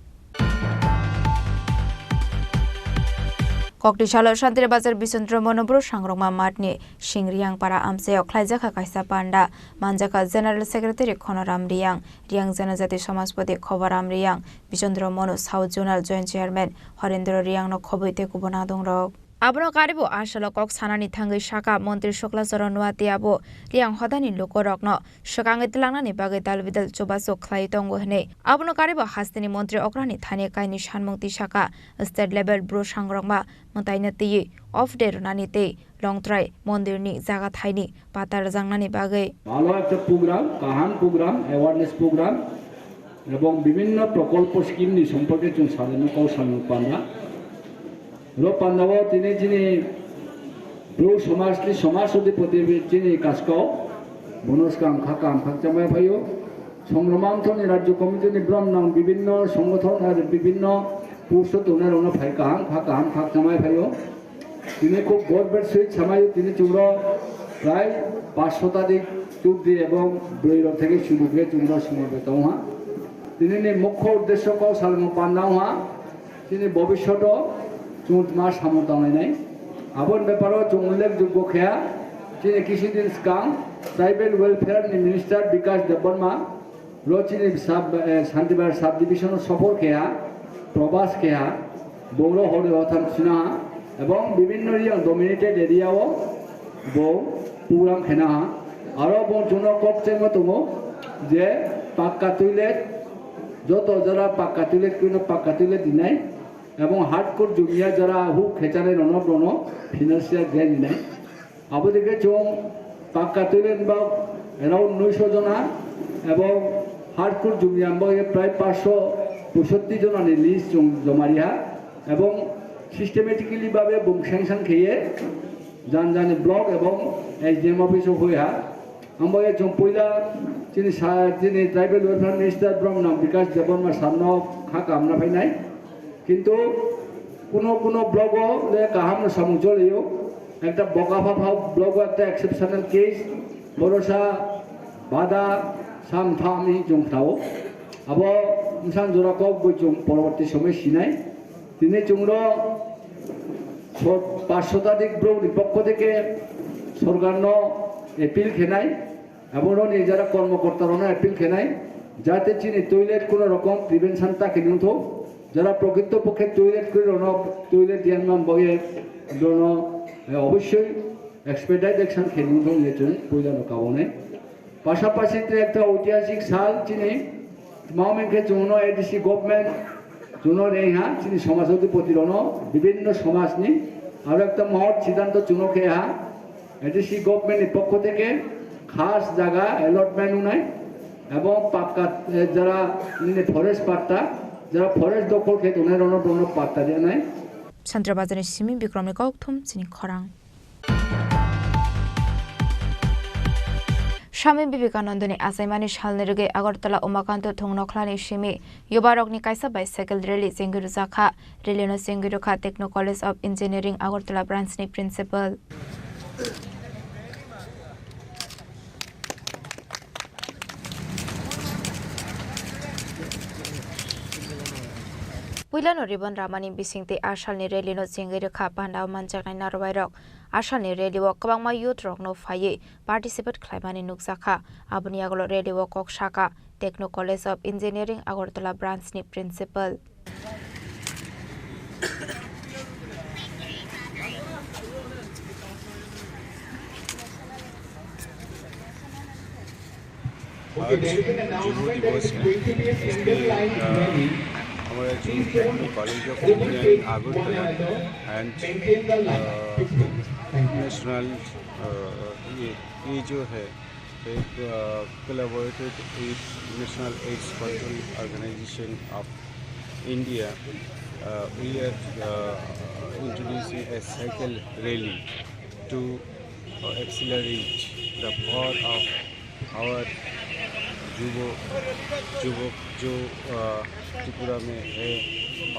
Koktisalo Santri Bazar Bisondro Monobro Sangrokma Mathni Singriang Para amchaio khlaijakha kaisa panda, manjakha General Secretary Khonoram Riang, Riang Janajati Samajpati Khobaram Riang, Bisondro Mono South Zonal Joint Chairman Horendro Riangno khobwi tei kubun adongrok. Abono karibo asalo kok sanani thangwi saka Montri Sukla Charan Noatia bo Riang hodani lukurokno swkangwi twlangnani bagwi dalbidal chubachu khlaiwi tongo hwnwi. Abono karibo hasteni Montri okrani thani kainwi sanmung twi saka state level bru sangrokma mwtaino twiwi off day rwnani tei Longtrai mondirni jaga thaini pata rwjaknani bagwi. ভালো একটা প্রোগ্রাম, কাহাম programme, awareness programme এবং বিভিন্ন প্রকল্প স্কিমনি সম্পর্কে চুন সাজানো কৌশল পান্ডা। Ro pandao tini chini bru somajni somaj odhipoti chini kaskao bono swkang kha kaham khakchangma phaio. Songromamthoni rajyo komitini brom nang bibinno songothon ar bibinno posto tongnai rokno phai kaham kha kaham khakchangma phaio. Tini khub gorbor sohit samaio tini chwngno prai pash shotadik chudri ebong bwrwi rok theke chumukhe chwngno sumukhe tongha. Tinini mukho uddesho kok salmo panda wngha. Chini bobishoto chwng tma samung tanglainai. Aboni beparo chwng ullekh joggo khe, chini kisudin swkang Tribal Welfare ni Minister Bikash Debbarma ro chini sub, eh, Shantibar sub division o sophor khe ha, probas khe ha, boro hori hotham sina ha, ebong bibinno yang dominated area o bo program khena ha. Aro bo chwngno kok chengma tongo je pakka toilet, joto jora pakka toilet kwino pakka toilet dinai. Ebong hardcore jumia jara huk khechanai rokno bono financial gain hinai. Abo dike chwng pakka toilet ba around noisho jona ebong hardcore jumia ba ye prai paanch sho poisotti jona ni list chwng joma riha ebong systematically babe bung sanction kheye jan jani block ebong S D M office o hoiha. Ambo ye chwng puila chini sa, chini Tribal Welfare Minister Bromnang Bikash Debbarma sarno kha kamna phainai. Kintu kuno kuno blogo le kaham no samung cholio. Ekta Bokapha pha blogo ekta exceptional case, borosa bada sam thami chwng khlao. Abo bwsang jora kok bo chwng poroborti somoi sinai. Tini chwngno so-, paanch shotadik borokni pokho theke sorkarno appeal khenai, abo rokni jara kormokorta rokno appeal khenai, jate chini toilet kuno rokom prevention ta khe nungtho, jara prokrito pokhe toilet khe rono toilet yanma boye rono, eh, obossoi expedite action khe nungtho hinwi chwng puilano kabonai. Pasapasi tei ekta oitihasik sal chini, tma hwn khe chwngno A D C government chwngno rengha chini somaj odhipoti rokno, bibinno somajni aro ekta mohot siddhanto chwngno khe ha A D C government ni pokho theke khas jaga allotment wngnai ebong pakka, eh, jara nini forest patta, jara forest dokhol khe tongnai rokno bono patta rwnai. Santra Bazarni simi Bikramni kokthum chini khorang. Swami Vivekanandani achaimani salni rwgwi Agartala Umakanto Thung Nokhlani simi yubarokni kaisa bicycle rally chengwi rwjakha. Rally no chengwi rwkha Techno College of Engineering Agartala branch ni principal. Puilano ribbon ramani bisingtwi asalni rally no chengwi rwkha, pandao manjaknai narwai rok. Asalni rally o kwbangma youth rokno phaiwi participate khlaimani nukjakha. Aboni yagulo rally o kok sakha Techno College of Engineering Agartala branch ni principal. आज जुनू दिवस है, इसके लिए, अ, हमारे जुनू technical college of engineering Agartala and, अ, national, अ, ये, ये जो है, एक, अ, collaborated with National AIDS Control Organization of India, uh, we are, uh, Introducing a cycle rally to uh, accelerate the power of our युवक युवक जो अ, त्रिपुरा में है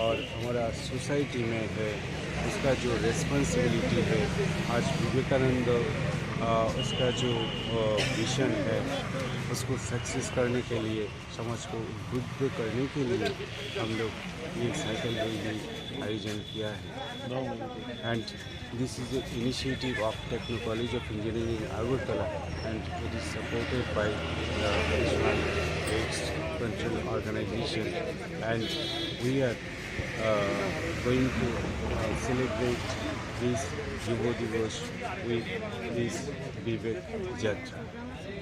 और हमारा सोसाइटी में है, उसका जो रिस्पॉन्सिबिलिटी है, आज विवेकानंद अ, उसका जो विजन है, उसको सक्सेस करने के लिए, समाज को उद्बुद्ध करने के लिए हम लोग ये साइकिल रैली आयोजन किया है। And this is the initiative of Techno College of Engineering in Agartala, and it is supported by the National AIDS Control Organization, and we are uh, going to uh, celebrate this Yuva Diwas with this Vivek Jatra.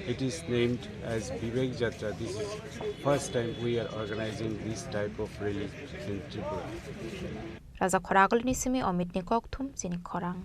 It is named as Vivek Jatra. This is first time we are organizing this type of rally in Tripura. Raja khorang agulini simi Omitni kokthum chini khorang.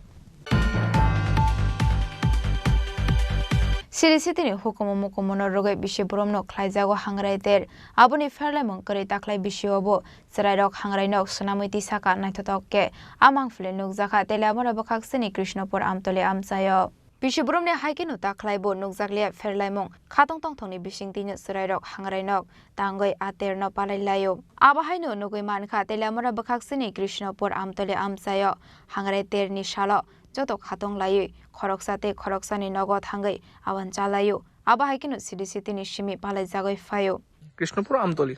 Siri sitini hukumu mukumu no rwgwi bisi boromno khlaijago hangrai ter. Aboni pherlaimung kwrwi takhlai bisio bo chwrairok hangrai nok swnamwi tisaka naithotok khe a mangphili nukjakha Teliamura bwkhaksini Krishnopur Amtoli amchaio. Bisi boromni hai kheno takhlai bo nukjakliya pherlaimung khatong tongthokni bisingtwino chwrairok hangrai nok tangwi a terno palai laio. Abo haino nugwi mankha Teliamura bwkhaksini Krishnopur Amtoli amchaio hangrai terni salo joto khatong laiwi khoroksa tei khoroksani nogo thangwi awan chalaio. Abo hai kheno siri sitini simi palaijagwi phaio. Krishnopur Amtoli.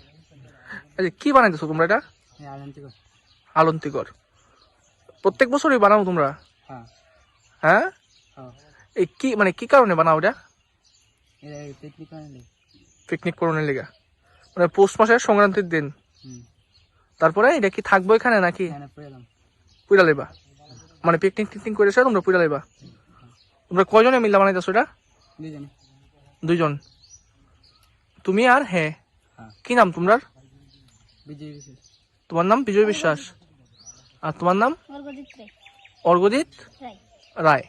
এই যে কি বানাইতেছো তোমরা এটা? এই আলন্তি ঘর। আলন্তি ঘর। প্রত্যেক বছরই বানাও তোমরা? হ্যাঁ। হ্যাঁ? হ্যাঁ। এই কি, মানে, কি কারণে বানাও এটা? এটা এই পিকনিক করার লাগি। পিকনিক করার লাগি। মানে, পৌষ মাসের সংক্রান্তির দিন। হুম। তারপরে এটা কি থাকবো এখানে নাকি? না, না, পুড়ালাম। পুড়ালাইবা? মানে, পিকনিক টিকনিক করে এসে তোমরা পুড়ালাইবা? তোমরা কয়জনে মিলে বানাইতেছো এটা? দুইজনে। দুইজন। তুমি আর হে? হ্যাঁ। কি নাম তোমরার? বিজয় বিশ্বাস। তোমার নাম বিজয় বিশ্বাস। আর তোমার নাম? অর্ঘজিৎ রায়। অর্ঘজিৎ রায়। রায়।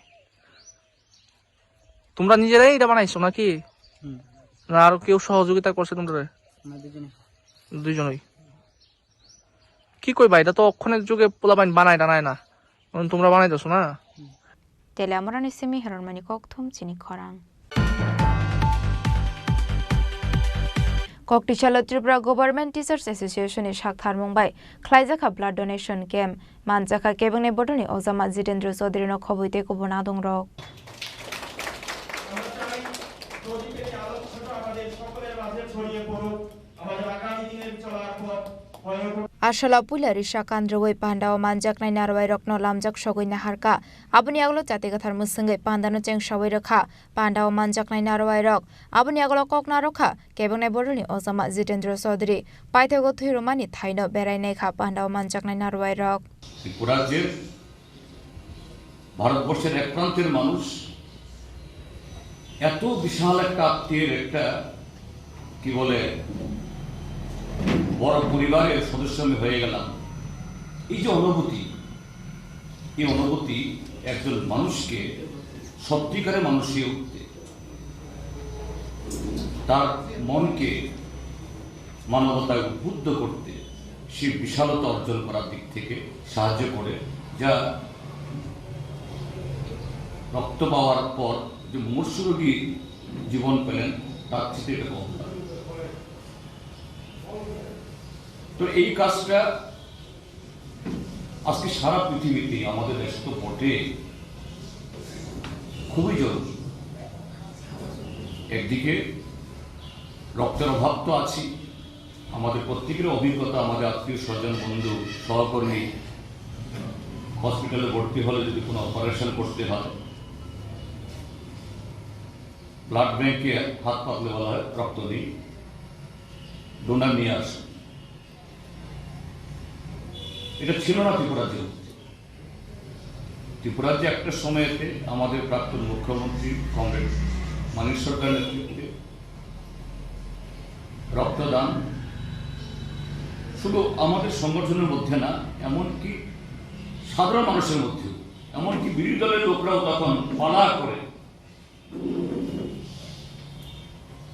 তোমরা নিজেরাই এটা বানাইছো নাকি? হুম। না আরো কেউ সহযোগিতা করছে তোমরা? আমরা দুজনে। দুইজনই। কি কইবা, এটা তো অক্ষণের যুগে পোলাপাইন বানায় টানায় না, কারণ তোমরা বানাইতেছো না। Teliamurani simi Hironmani kokthum chini khorang. Koktisalo Tripura Government Teachers Association ni saktharmung bai khlaijakha blood donation camp. Manjakha kebengni bodolni ojama Jitendra Chaudhary no khobwi tei kubun adongrok. Asala puila risa kandrwi pandao manjaknai narwai rokno lamjak sogwi naharkha. Aboni agolo chati kwthar mwswngwi pandano chengsawi rwkha. Pandao manjaknai narwai rok aboni agolo kok narwkha. Kebengni bodolni ojama Jitendra Chaudhary paithago thwi rwmani thaino berai naikha pandao manjaknai narwai rok. Tripura je ভারতবর্ষের এক প্রান্তের মানুষ এত বিশাল একটা আত্মীয়ের একটা, কি বলে, বড় পরিবারের সদস্য আমি হয়ে গেলাম। এই যে অনুভূতি, এই অনুভূতি একজন মানুষকে সত্যিকারে মানুষ হয়ে উঠতে, তার মনকে মানবতায় উদ্বুদ্ধ করতে, সেই বিশালতা অর্জন করার দিক থেকে সাহায্য করে, যা রক্ত পাওয়ার পর যে মুমূর্ষু রোগী জীবন পেলেন, তার চেয়ে এটা কম না। তো এই কাজটা আজকে সারা পৃথিবীতে, আমাদের দেশে তো বটে, খুবই জরুরি। একদিকে রক্তের অভাব তো আছেই, আমাদের প্রত্যেকের অভিজ্ঞতা, আমাদের আত্মীয় স্বজন, বন্ধু, সহকর্মী হসপিটালে ভর্তি হলে যদি কোনো অপারেশন করতে হয়, ব্লাড ব্যাংকে হাত পাতলে বলা হয়, "রক্ত নেই, ডোনার নিয়ে আসুন।" এটা ছিল না ত্রিপুরার জন্য। ত্রিপুরার যে একটা সময়তে আমাদের প্রাক্তন মুখ্যমন্ত্রী কমরেড মানিক সরকার নেতৃত্বে রক্তদান শুধু আমাদের সংগঠনের মধ্যে না, এমনকি সাধারণ মানুষের মধ্যেও, এমনকি বিরোধী দলের লোকরাও তখন পালা করে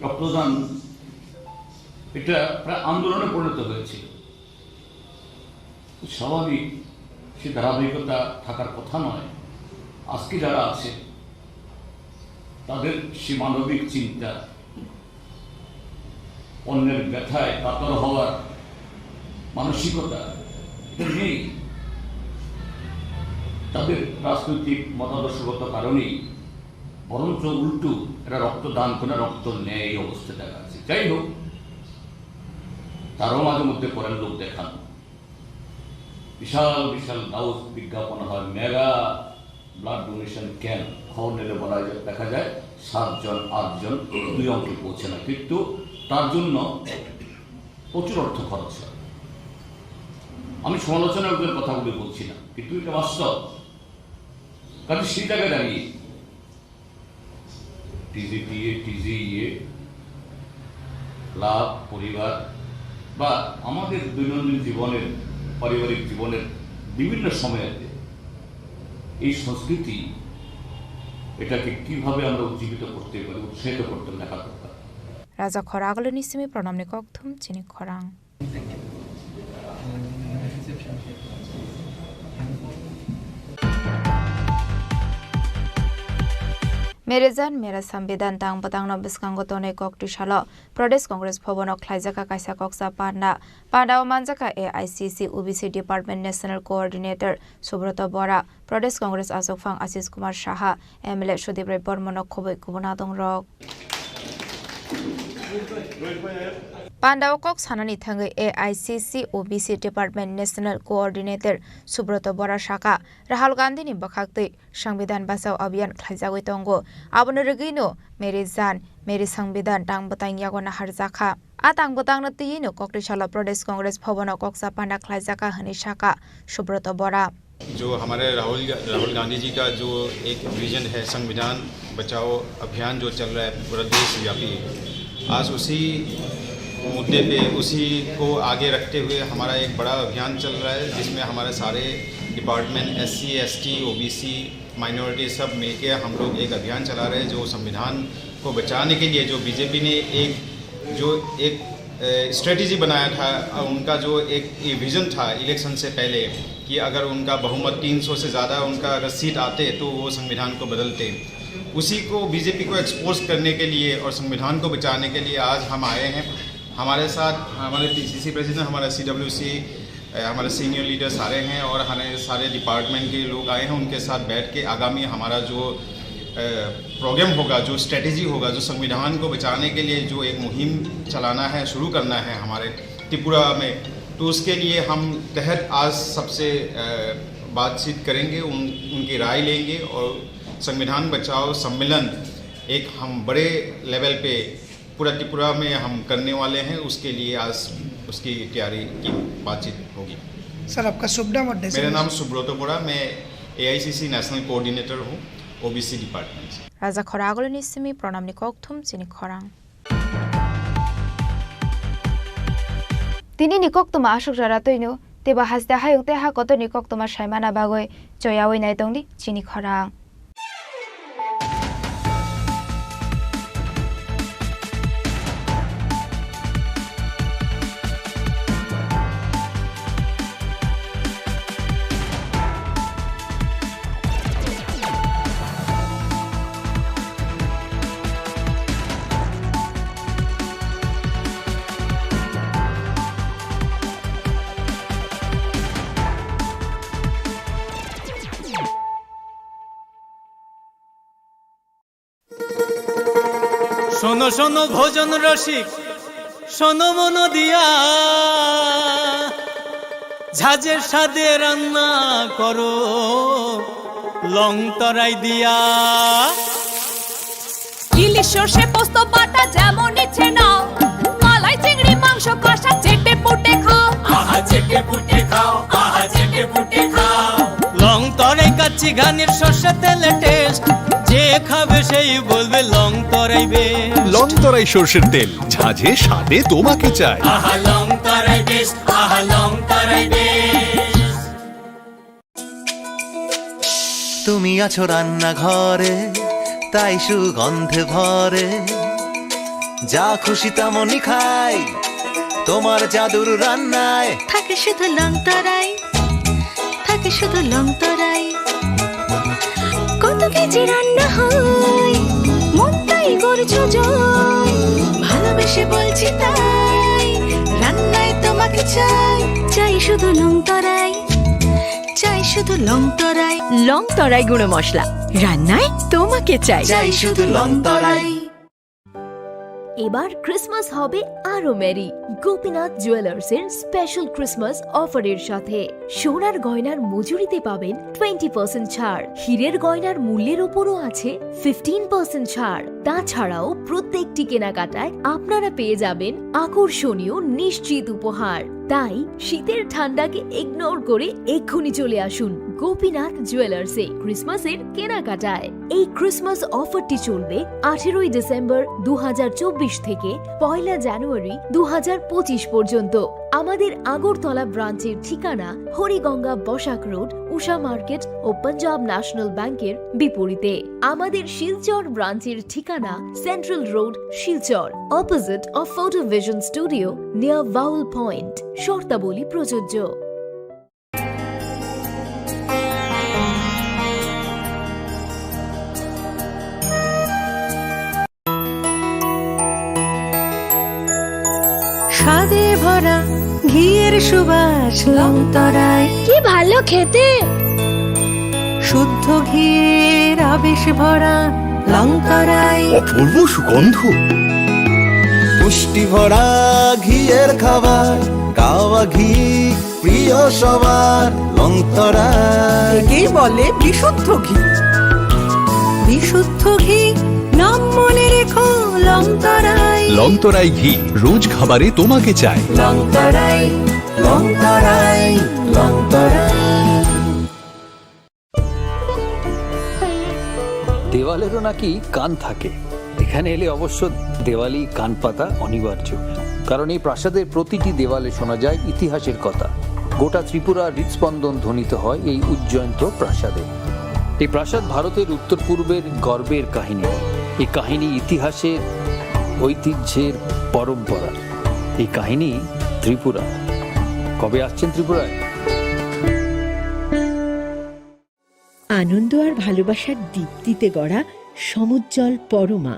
রক্তদান এটা প্রায় আন্দোলনে পরিণত হয়েছিল। স্বাভাবিক, সে ধারাবাহিকতা থাকার কথা নয়। আজকে যারা আছে, তাদের সে মানবিক চিন্তা, অন্যের ব্যথায় কাতর হওয়ার মানসিকতা, এটা নেই। তাদের রাজনৈতিক মতাদর্শগত কারণেই বরঞ্চ উল্টো এরা রক্তদান করে রক্ত নেয়, এই অবস্থা দেখা যাচ্ছে। যাই হোক, তারাও মাঝে মধ্যে করেন লোক দেখানো। বিশাল বিশাল দাউদ বিজ্ঞাপন হয়, মেগা ব্লাড ডোনেশন ক্যাম্প। খবর নিলে বলা যায়, দেখা যায় সাতজন আটজন দুই অঙ্কে পৌঁছে না, কিন্তু তার জন্য প্রচুর অর্থ খরচ হয়। আমি সমালোচনার উপরে কথাগুলি বলছি না, কিন্তু এটা বাস্তব। কাজে সেই জায়গায় দাঁড়িয়ে টিজিপিএ, টিজিইএ, ক্লাব, পরিবার বা আমাদের দৈনন্দিন জীবনের, পারিবারিক জীবনের বিভিন্ন সময়তে এই সংস্কৃতি, এটাকে কিভাবে আমরা উজ্জীবিত করতে পারি, উৎসাহিত করতে পারি, দেখা দরকার। Raja Khora agulini simi pranamni kokthum chini khorang. Mere Jaan Mere Samvidhan tang bwtangno bwskango tonwi koktwi salo Pradesh Congress Bhavan o khlaijakha kaisa koksa panda. Panda o manjakha A I C C O B C Department National Coordinator Subroto Bora, Pradesh Congress achukphang Ashish Kumar Saha, M L A Sudip Roy Bormano khobwi kubun adongrok. Panda o kok sanani thangwi A I C C O B C Department National Coordinator Subroto Bora saka, Rahul Gandhi ni bwkhaktwi Sangbidan Bachao Abhiyan khlaijagwi tongo. Abono rwgwino Mere Jaan, Mere Sangbidan tang bwtang yago naharjakha. A tang bwtangno twiwino koktwi salo Pradesh Congress Bhavan o koksa panda khlaijakha hwnwi saka Subroto Bora. जो हमारे राहुल, राहुल गांधी जी का जो एक विजन है, संविधान बचाओ अभियान जो चल रहा है पूरा देशव्यापी, आज उसी मुद्दे पे, उसी को आगे रखते हुए हमारा एक बड़ा अभियान चल रहा है, जिसमें हमारे सारे department, SC, ST, OBC, minority, सब मिलके हम लोग एक अभियान चला रहे हैं, जो संविधान को बचाने के लिए जो बीजेपी ने एक, जो एक, ए, स्ट्रेटजी बनाया था, अ, उनका जो एक ये विजन था इलेक्शन से पहले कि अगर उनका बहुमत तीन सौ से ज़्यादा उनका अगर सीट आते तो वो संविधान को बदलते। उसी को, बीजेपी को एक्सपोज करने के लिए और संविधान को बचाने के लिए आज हम आए हैं। हमारे साथ हमारे पीसीसी प्रेसिडेंट, हमारा सीडब्ल्यूसी, अ, हमारे सीनियर लीडर सारे हैं और हमारे सारे डिपार्टमेंट के लोग आए हैं। उनके साथ बैठ के आगामी हमारा जो, अ, प्रोग्राम होगा, जो स्ट्रेटजी होगा, जो संविधान को बचाने के लिए जो एक मुहिम चलाना है, शुरू करना है हमारे त्रिपुरा में, तो उसके लिए हम तहत आज सबसे, अ, बातचीत करेंगे, उन, उनकी राय लेंगे और संविधान बचाओ सम्मेलन एक हम बड़े लेवल पे पूरा त्रिपुरा में हम करने वाले हैं, उसके लिए आज उसकी तैयारी की बातचीत होगी। सर, आपका शुभ नाम और designation? मेरा नाम सुब्रत बोरा, मैं एआईसीसी नेशनल कोऑर्डिनेटर हूँ, ओबीसी डिपार्टमेंट से। Raja Khora agulini simi pranamni kokthum chini khorang. Tini ni koktwma aswk jora twino, teibo haste hayung tei ha kotor ni koktwma saimana bagwi choyawi nai tongdi chini khorang. শোনো শোনো ভোজন রসিক, শোনো মন দিয়া, ঝাঁঝের স্বাদে রান্না করো লং তরাই দিয়া। ইলিশ সর্ষে পোস্ত বাটা যেমন ইচ্ছে নাও, মালাই চিংড়ি মাংস কষা চেটে পুটে খাও। আহা চেটে পুটে খাও, আহা চেটে পুটে খাও। লং তরাই কাচ্চি ঘানির সর্ষে তেলে টেস্ট, যে খাবে সেই বলবে লং তরাই বেস্ট। লং তরাই সর্ষের তেল, ঝাঁঝে স্বাদে তোমাকে চাই। আহা লং তরাই বেস্ট, আহা লং তরাই বেস্ট। তুমি আছো রান্নাঘরে, তাই সুগন্ধে ভরে। যা খুশি তেমনই খাই, তোমার জাদুর রান্নায়। থাকে শুধু লং তরাই, থাকে শুধু লং তরাই। কত কেজি রান্না হয়, মনটাই করছো জয়। ভালোবেসে বলছি তাই, রান্নায় তোমাকে চাই। চাই শুধু লং তরাই, চাই শুধু লং তরাই। লং তরাই গুঁড়ো মশলা, রান্নায় তোমাকে চাই। চাই শুধু লং তরাই। এবার ক্রিসমাস হবে আরো মেরি গোপীনাথ জুয়েলার্স এর স্পেশাল ক্রিসমাস অফারের সাথে। সোনার গয়নার মজুরিতে পাবেন টোয়েন্টি পার্সেন্ট ছাড়, হীরের গয়নার মূল্যের উপরও আছে ফিফটিন পার্সেন্ট ছাড়। তাছাড়াও প্রত্যেকটি কেনাকাটায় আপনারা পেয়ে যাবেন আকর্ষণীয় নিশ্চিত উপহার। তাই শীতের ঠান্ডাকে ইগনোর করে এক্ষুনি চলে আসুন গোপীনাথ জুয়েলার্সে ক্রিসমাসের কেনাকাটায়। এই ক্রিসমাস অফারটি চলবে আঠেরোই ডিসেম্বর দু হাজার চব্বিশ থেকে পয়লা জানুয়ারি দু হাজার পঁচিশ পর্যন্ত। আমাদের আগরতলা ব্রাঞ্চের ঠিকানা হরিগঙ্গা বসাক রোড, উষা মার্কেট ও পাঞ্জাব ন্যাশনাল ব্যাংকের বিপরীতে। আমাদের শিলচর ব্রাঞ্চের ঠিকানা central road, Silchar, opposite of photo vision studio, near Bhaul point. শর্তাবলী প্রযোজ্য। স্বাদে ভরা ঘিয়ের সুবাস লং তরাই। কি ভালো খেতে। শুদ্ধ ঘিয়ের আবেশ ভরা লং তরাই। অপূর্ব সুগন্ধ। পুষ্টি ভরা ঘিয়ের খাবার, গাওয়া ঘি প্রিয় সবার লং তরাই। একেই বলে বিশুদ্ধ ঘি। বিশুদ্ধ ঘি, নাম মনে রেখো লং তরাই। লং তরাই ঘি, রোজ খাবারে তোমাকে চাই। লং তরাই, লং তরাই, লং তরাই। দেওয়ালেরও নাকি কান থাকে। এখানে এলে অবশ্য দেওয়ালি কান পাতা অনিবার্য, কারণ এই প্রাসাদের প্রতিটি দেওয়ালে শোনা যায় ইতিহাসের কথা। গোটা ত্রিপুরার হৃদস্পন্দন ধ্বনিত হয় এই উজ্জয়ন্ত প্রাসাদে। এই প্রাসাদ ভারতের উত্তর পূর্বের গর্বের কাহিনী। এই কাহিনী ইতিহাসের, ঐতিহ্যের, পরম্পরার। এই কাহিনী ত্রিপুরা। কবে আসছেন ত্রিপুরায়? আনন্দ আর ভালোবাসার দীপ্তিতে গড়া সমুজ্জ্বল পরমা,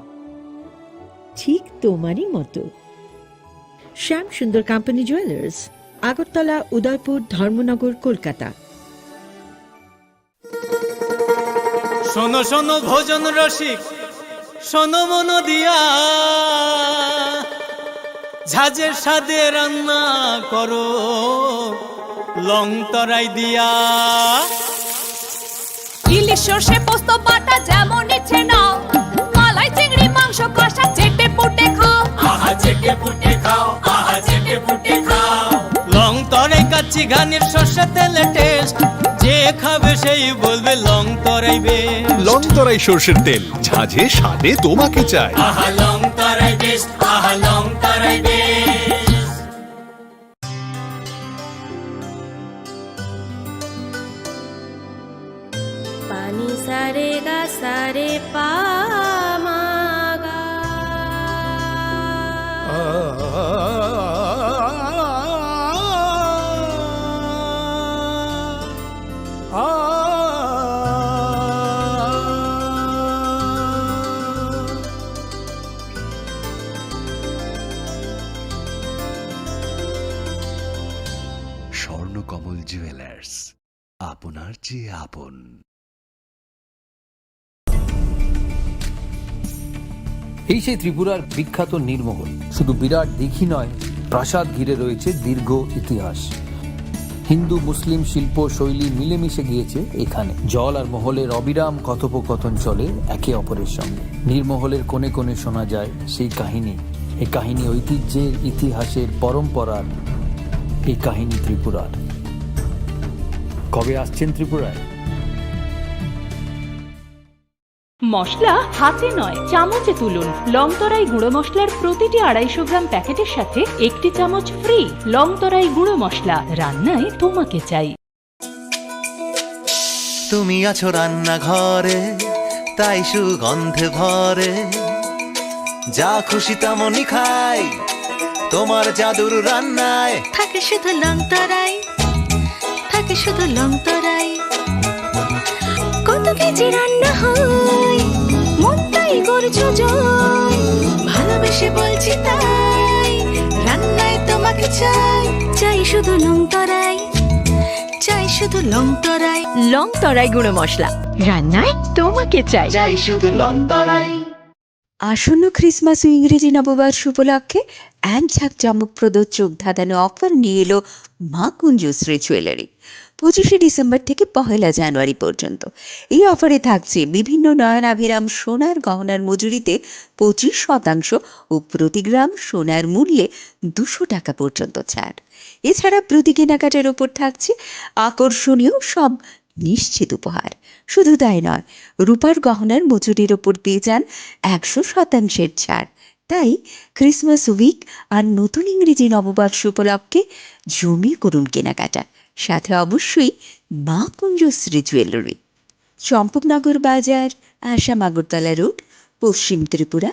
ঠিক তোমারই মতো। শ্যাম সুন্দর কোম্পানি জুয়েলার্স, আগরতলা, উদয়পুর, ধর্মনগর, কলকাতা। শোনো শোনো ভোজন রসিক, শোনো মন দিয়া, ঝাঁঝের স্বাদে রান্না করো লং তরাই দিয়া। ইলিশ সর্ষে পোস্ত বাটা যেমন ইচ্ছে নাও, মালাই চিংড়ি মাংস কষা চেটে পুটে খাও। আহা চেটে পুটে খাও, আহা চেটে পুটে খাও। লং তরাই কাচ্চি ঘানির সর্ষে তেলে টেস্ট, যে খাবে সেই বলবে লং তরাই বেস্ট। লং তরাই সর্ষের তেল, ঝাঁঝে স্বাদে তোমাকে চাই। আহা লং তরাই বেস্ট, আহা লং তরাই বেস্ট। পানি সারে গা সারে পা মা গা। স্বর্ণকমল জুয়েলার্স, আপনার চেয়ে আপন। এই সেই ত্রিপুরার বিখ্যাত নীরমহল। শুধু বিরাট দিঘি নয়, প্রাসাদ ঘিরে রয়েছে দীর্ঘ ইতিহাস। হিন্দু মুসলিম শিল্প শৈলী মিলেমিশে গিয়েছে এখানে। জল আর মহলের অবিরাম কথোপকথন চলে একে অপরের সঙ্গে। নীরমহলের কোণে কোণে শোনা যায় সেই কাহিনী। এই কাহিনী ঐতিহ্যের, ইতিহাসের, পরম্পরার। এই কাহিনী ত্রিপুরার। কবে আসছেন ত্রিপুরায়? মশলা হাতে নয়, চামচে তুলুন। লংতরাই গুঁড়ো মশলার প্রতিটি আড়াইশো গ্রাম প্যাকেটের সাথে একটি চামচ ফ্রি। লংতরাই গুঁড়ো মশলা, রান্নায় তোমাকে চাই। তুমি আছো রান্নাঘরে, তাই সুগন্ধে ভরে। যা খুশি তেমনই খাই, তোমার জাদুর রান্নায়। থাকে শুধু লংতরাই, থাকে শুধু লং তরাই। কত কেজি রান্না হয়, মনটাই করছো জয়। ভালোবেসে বলছি তাই, রান্নায় তোমাকে চাই। চাই শুধু লং তরাই, চাই শুধু লং তরাই। লং তরাই গুঁড়ো মশলা, রান্নায় তোমাকে চাই। চাই শুধু লং তরাই। আসন্ন ক্রিসমাস ও ইংরেজি নববর্ষ উপলক্ষে এক ঝাঁক চমকপ্রদ চোখ ধাঁধানো অফার নিয়ে এলো মা কুঞ্জশ্রী জুয়েলারি। পঁচিশে ডিসেম্বর থেকে পহেলা জানুয়ারি পর্যন্ত এই অফারে থাকছে বিভিন্ন নয়নাভিরাম সোনার গহনার মজুরিতে পঁচিশ শতাংশ ও প্রতি গ্রাম সোনার মূল্যে দুশো টাকা পর্যন্ত ছাড়। এছাড়া প্রতি কেনাকাটার ওপর থাকছে আকর্ষণীয় সব নিশ্চিত উপহার। শুধু তাই নয়, রূপার গহনার মজুরির ওপর পেয়ে যান একশো শতাংশের ছাড়। তাই ক্রিসমাস উইক আর নতুন ইংরেজি নববর্ষ উপলক্ষে জমিয়ে করুন কেনাকাটা, সাথে অবশ্যই মা কুঞ্জশ্রী জুয়েলারি, চম্পকনগর বাজার, আসাম আগরতলা রোড, পশ্চিম ত্রিপুরা।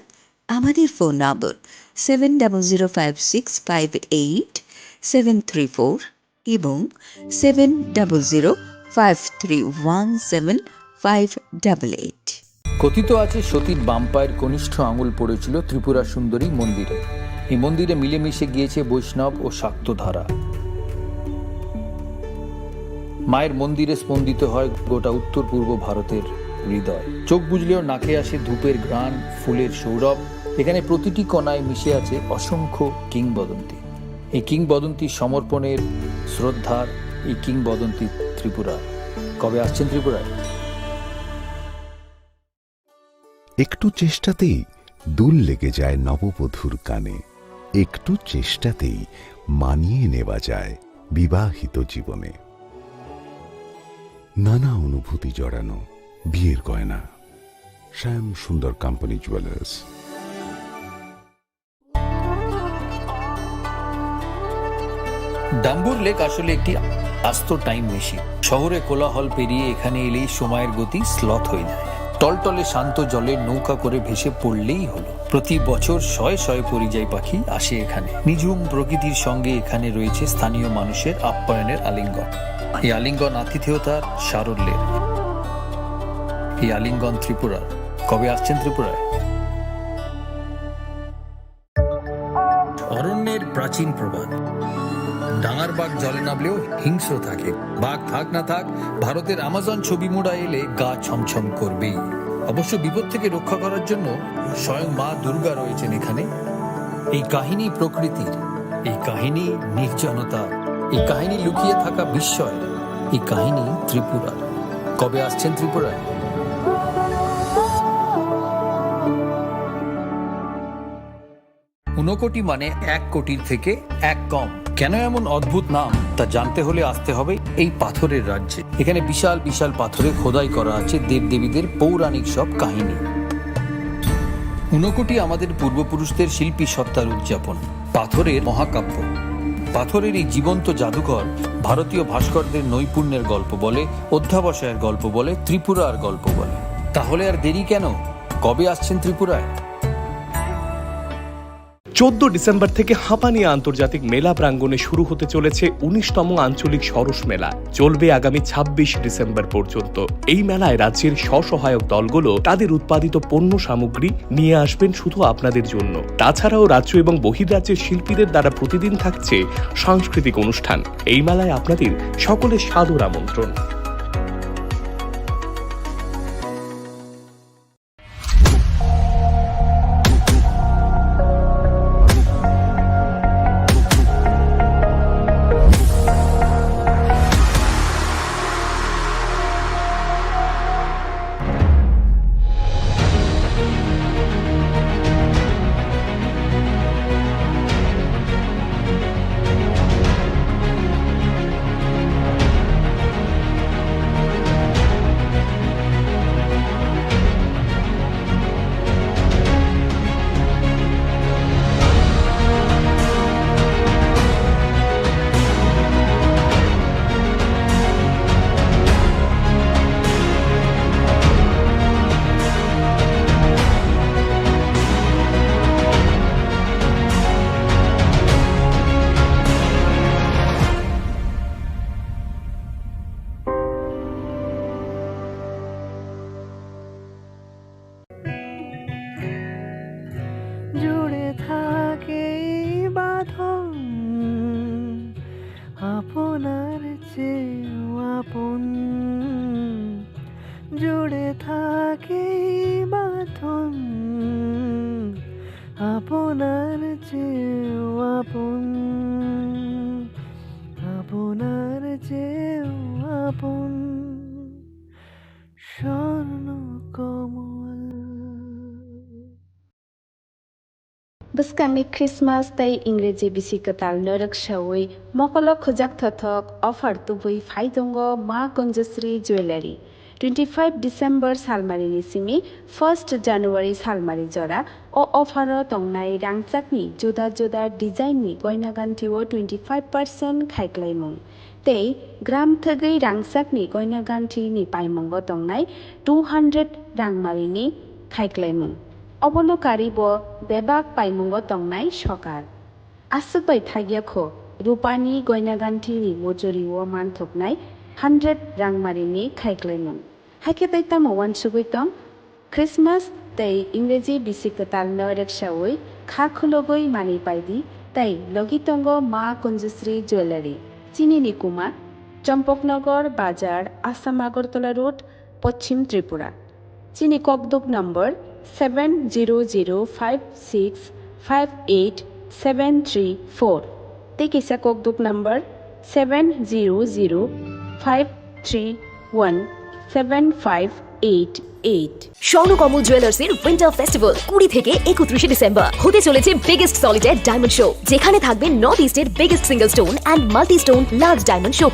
আমাদের phone number seven double zero five six five eight seven three four এবং seven double zero five three one seven five double eight. কথিত আছে, সতীর বাম পায়ের কনিষ্ঠ আঙুল পড়েছিল ত্রিপুরা সুন্দরী মন্দিরে। এই মন্দিরে মিলেমিশে গিয়েছে বৈষ্ণব ও শাক্ত ধারা। মায়ের মন্দিরে স্পন্দিত হয় গোটা উত্তর পূর্ব ভারতের হৃদয়। চোখ বুজলেও নাকে আসে ধূপের ঘ্রাণ, ফুলের সৌরভ। এখানে প্রতিটি কণায় মিশে আছে অসংখ্য কিংবদন্তি। এই কিংবদন্তি সমর্পণের, শ্রদ্ধার, এই কিংবদন্তি ত্রিপুরা। কবে আসছেন ত্রিপুরায়? একটু চেষ্টাতেই দুল লেগে যায় নববধূর কানে। একটু চেষ্টাতেই মানিয়ে নেওয়া যায় বিবাহিত জীবনে। নানা অনুভূতি জড়ানো বিয়ের গয়না। শ্যাম সুন্দর কোম্পানি জুয়েলার্স। ডাম্বুর লেক আসলে একটি আস্ত টাইম মেশিন। শহরে কোলাহল পেরিয়ে এখানে এলেই সময়ের গতি স্লথ হয়ে যায়। টলটলে শান্ত জলের নৌকা করে ভেসে পড়লেই হলো। প্রতি বছর শয়ে শয়ে পরিযায়ী পাখি আসে এখানে। নিঝুম প্রকৃতির সঙ্গে এখানে রয়েছে স্থানীয় মানুষের আপ্যায়নের আলিঙ্গন। এই আলিঙ্গন আতিথেয়তার সারল্যের। এই আলিঙ্গন ত্রিপুরার। কবে আসছেন ত্রিপুরায়? অরণ্যের প্রাচীন প্রবাদ, ডাঙার বাঘ জলে নামলেও হিংস্র থাকে। বাঘ থাক না থাক, ভারতের আমাজন ছবি মুড়া এলে গা ছমছম করবেই। অবশ্য বিপদ থেকে রক্ষা করার জন্য স্বয়ং মা দুর্গা রয়েছেন এখানে। এই কাহিনী প্রকৃতির, এই কাহিনী নির্জনতা, এই কাহিনী লুকিয়ে থাকা বিস্ময়, এই কাহিনী ত্রিপুরার। কবে আসছেন ত্রিপুরায়? ঊনকোটি মানে এক কোটির থেকে এক কম। কেন এমন অদ্ভুত নাম, তা জানতে হলে আসতে হবে এই পাথরের রাজ্যে। এখানে বিশাল বিশাল পাথরে খোদাই করা আছে দেবদেবীদের পৌরাণিক সব কাহিনী। ঊনকোটি আমাদের পূর্বপুরুষদের শিল্পী সত্তার উদযাপন। পাথরের মহাকাব্য। পাথরের এই জীবন্ত জাদুঘর ভারতীয় ভাস্করদের নৈপুণ্যের গল্প বলে, অধ্যাবসায়ের গল্প বলে, ত্রিপুরার গল্প বলে। তাহলে আর দেরি কেন? কবে আসছেন ত্রিপুরায়? চোদ্দ ডিসেম্বর থেকে হাঁপানিয়া আন্তর্জাতিক মেলা প্রাঙ্গণে শুরু হতে চলেছে উনিশতম আঞ্চলিক সরস মেলা। চলবে আগামী ছাব্বিশ ডিসেম্বর পর্যন্ত। এই মেলায় রাজ্যের স্বসহায়ক দলগুলো তাদের উৎপাদিত পণ্য সামগ্রী নিয়ে আসবেন শুধু আপনাদের জন্য। তাছাড়াও রাজ্য এবং বহির্রাজ্যের শিল্পীদের দ্বারা প্রতিদিন থাকছে সাংস্কৃতিক অনুষ্ঠান। এই মেলায় আপনাদের সকলের সাদর আমন্ত্রণ। চেয়েও আপন, জুড়ে থাকে বাঁধন আপনার চেয়েও আপন, আপনার চেয়েও আপন। স্বর্ণ কমল। Bwskangni Christmas tei Ingreji bisi kwtal norok saui mokolo khujak thothok offer tubui phai tongo Ma Kunjasri Jewellery. Twenty five December salmarini simi first January salmari jora o offer o tongnai rangchakni juda juda design ni goina ganthi o twenty five percent khaiklaimung. Tei gram thwgwi rangchakni goina ganthini paimungo tongnai two hundred rangmarini khaiklaimung. Obono karibo bebak paimungo tongnai sokar. Aswk bai thagya kho, rupani goina ganthini mojori o manthoknai hundred rangmarini khaiklaimung. Haikhe tei tamo uansugwi tong? Christmas tei Ingreji bisi kwtal norok saui kha khulugwi manwi paidi tei logi tongo Ma Kunjasri Jewellery. Chini ni kuma Champaknagar Bazar, Assam Agartala Road, Poschim Tripura. Chini kokduk number seven zero zero five six five eight seven three four. Tei kisa kokduk number seven zero zero five three one seven five eight eight. স্বর্ণ কমল জুয়েলার্সের winter festival কুড়ি থেকে একত্রিশে ডিসেম্বর হতে চলেছে biggest solitaire diamond show, যেখানে থাকবে নর্থ ইস্টের biggest single stone and multi stone large diamond show.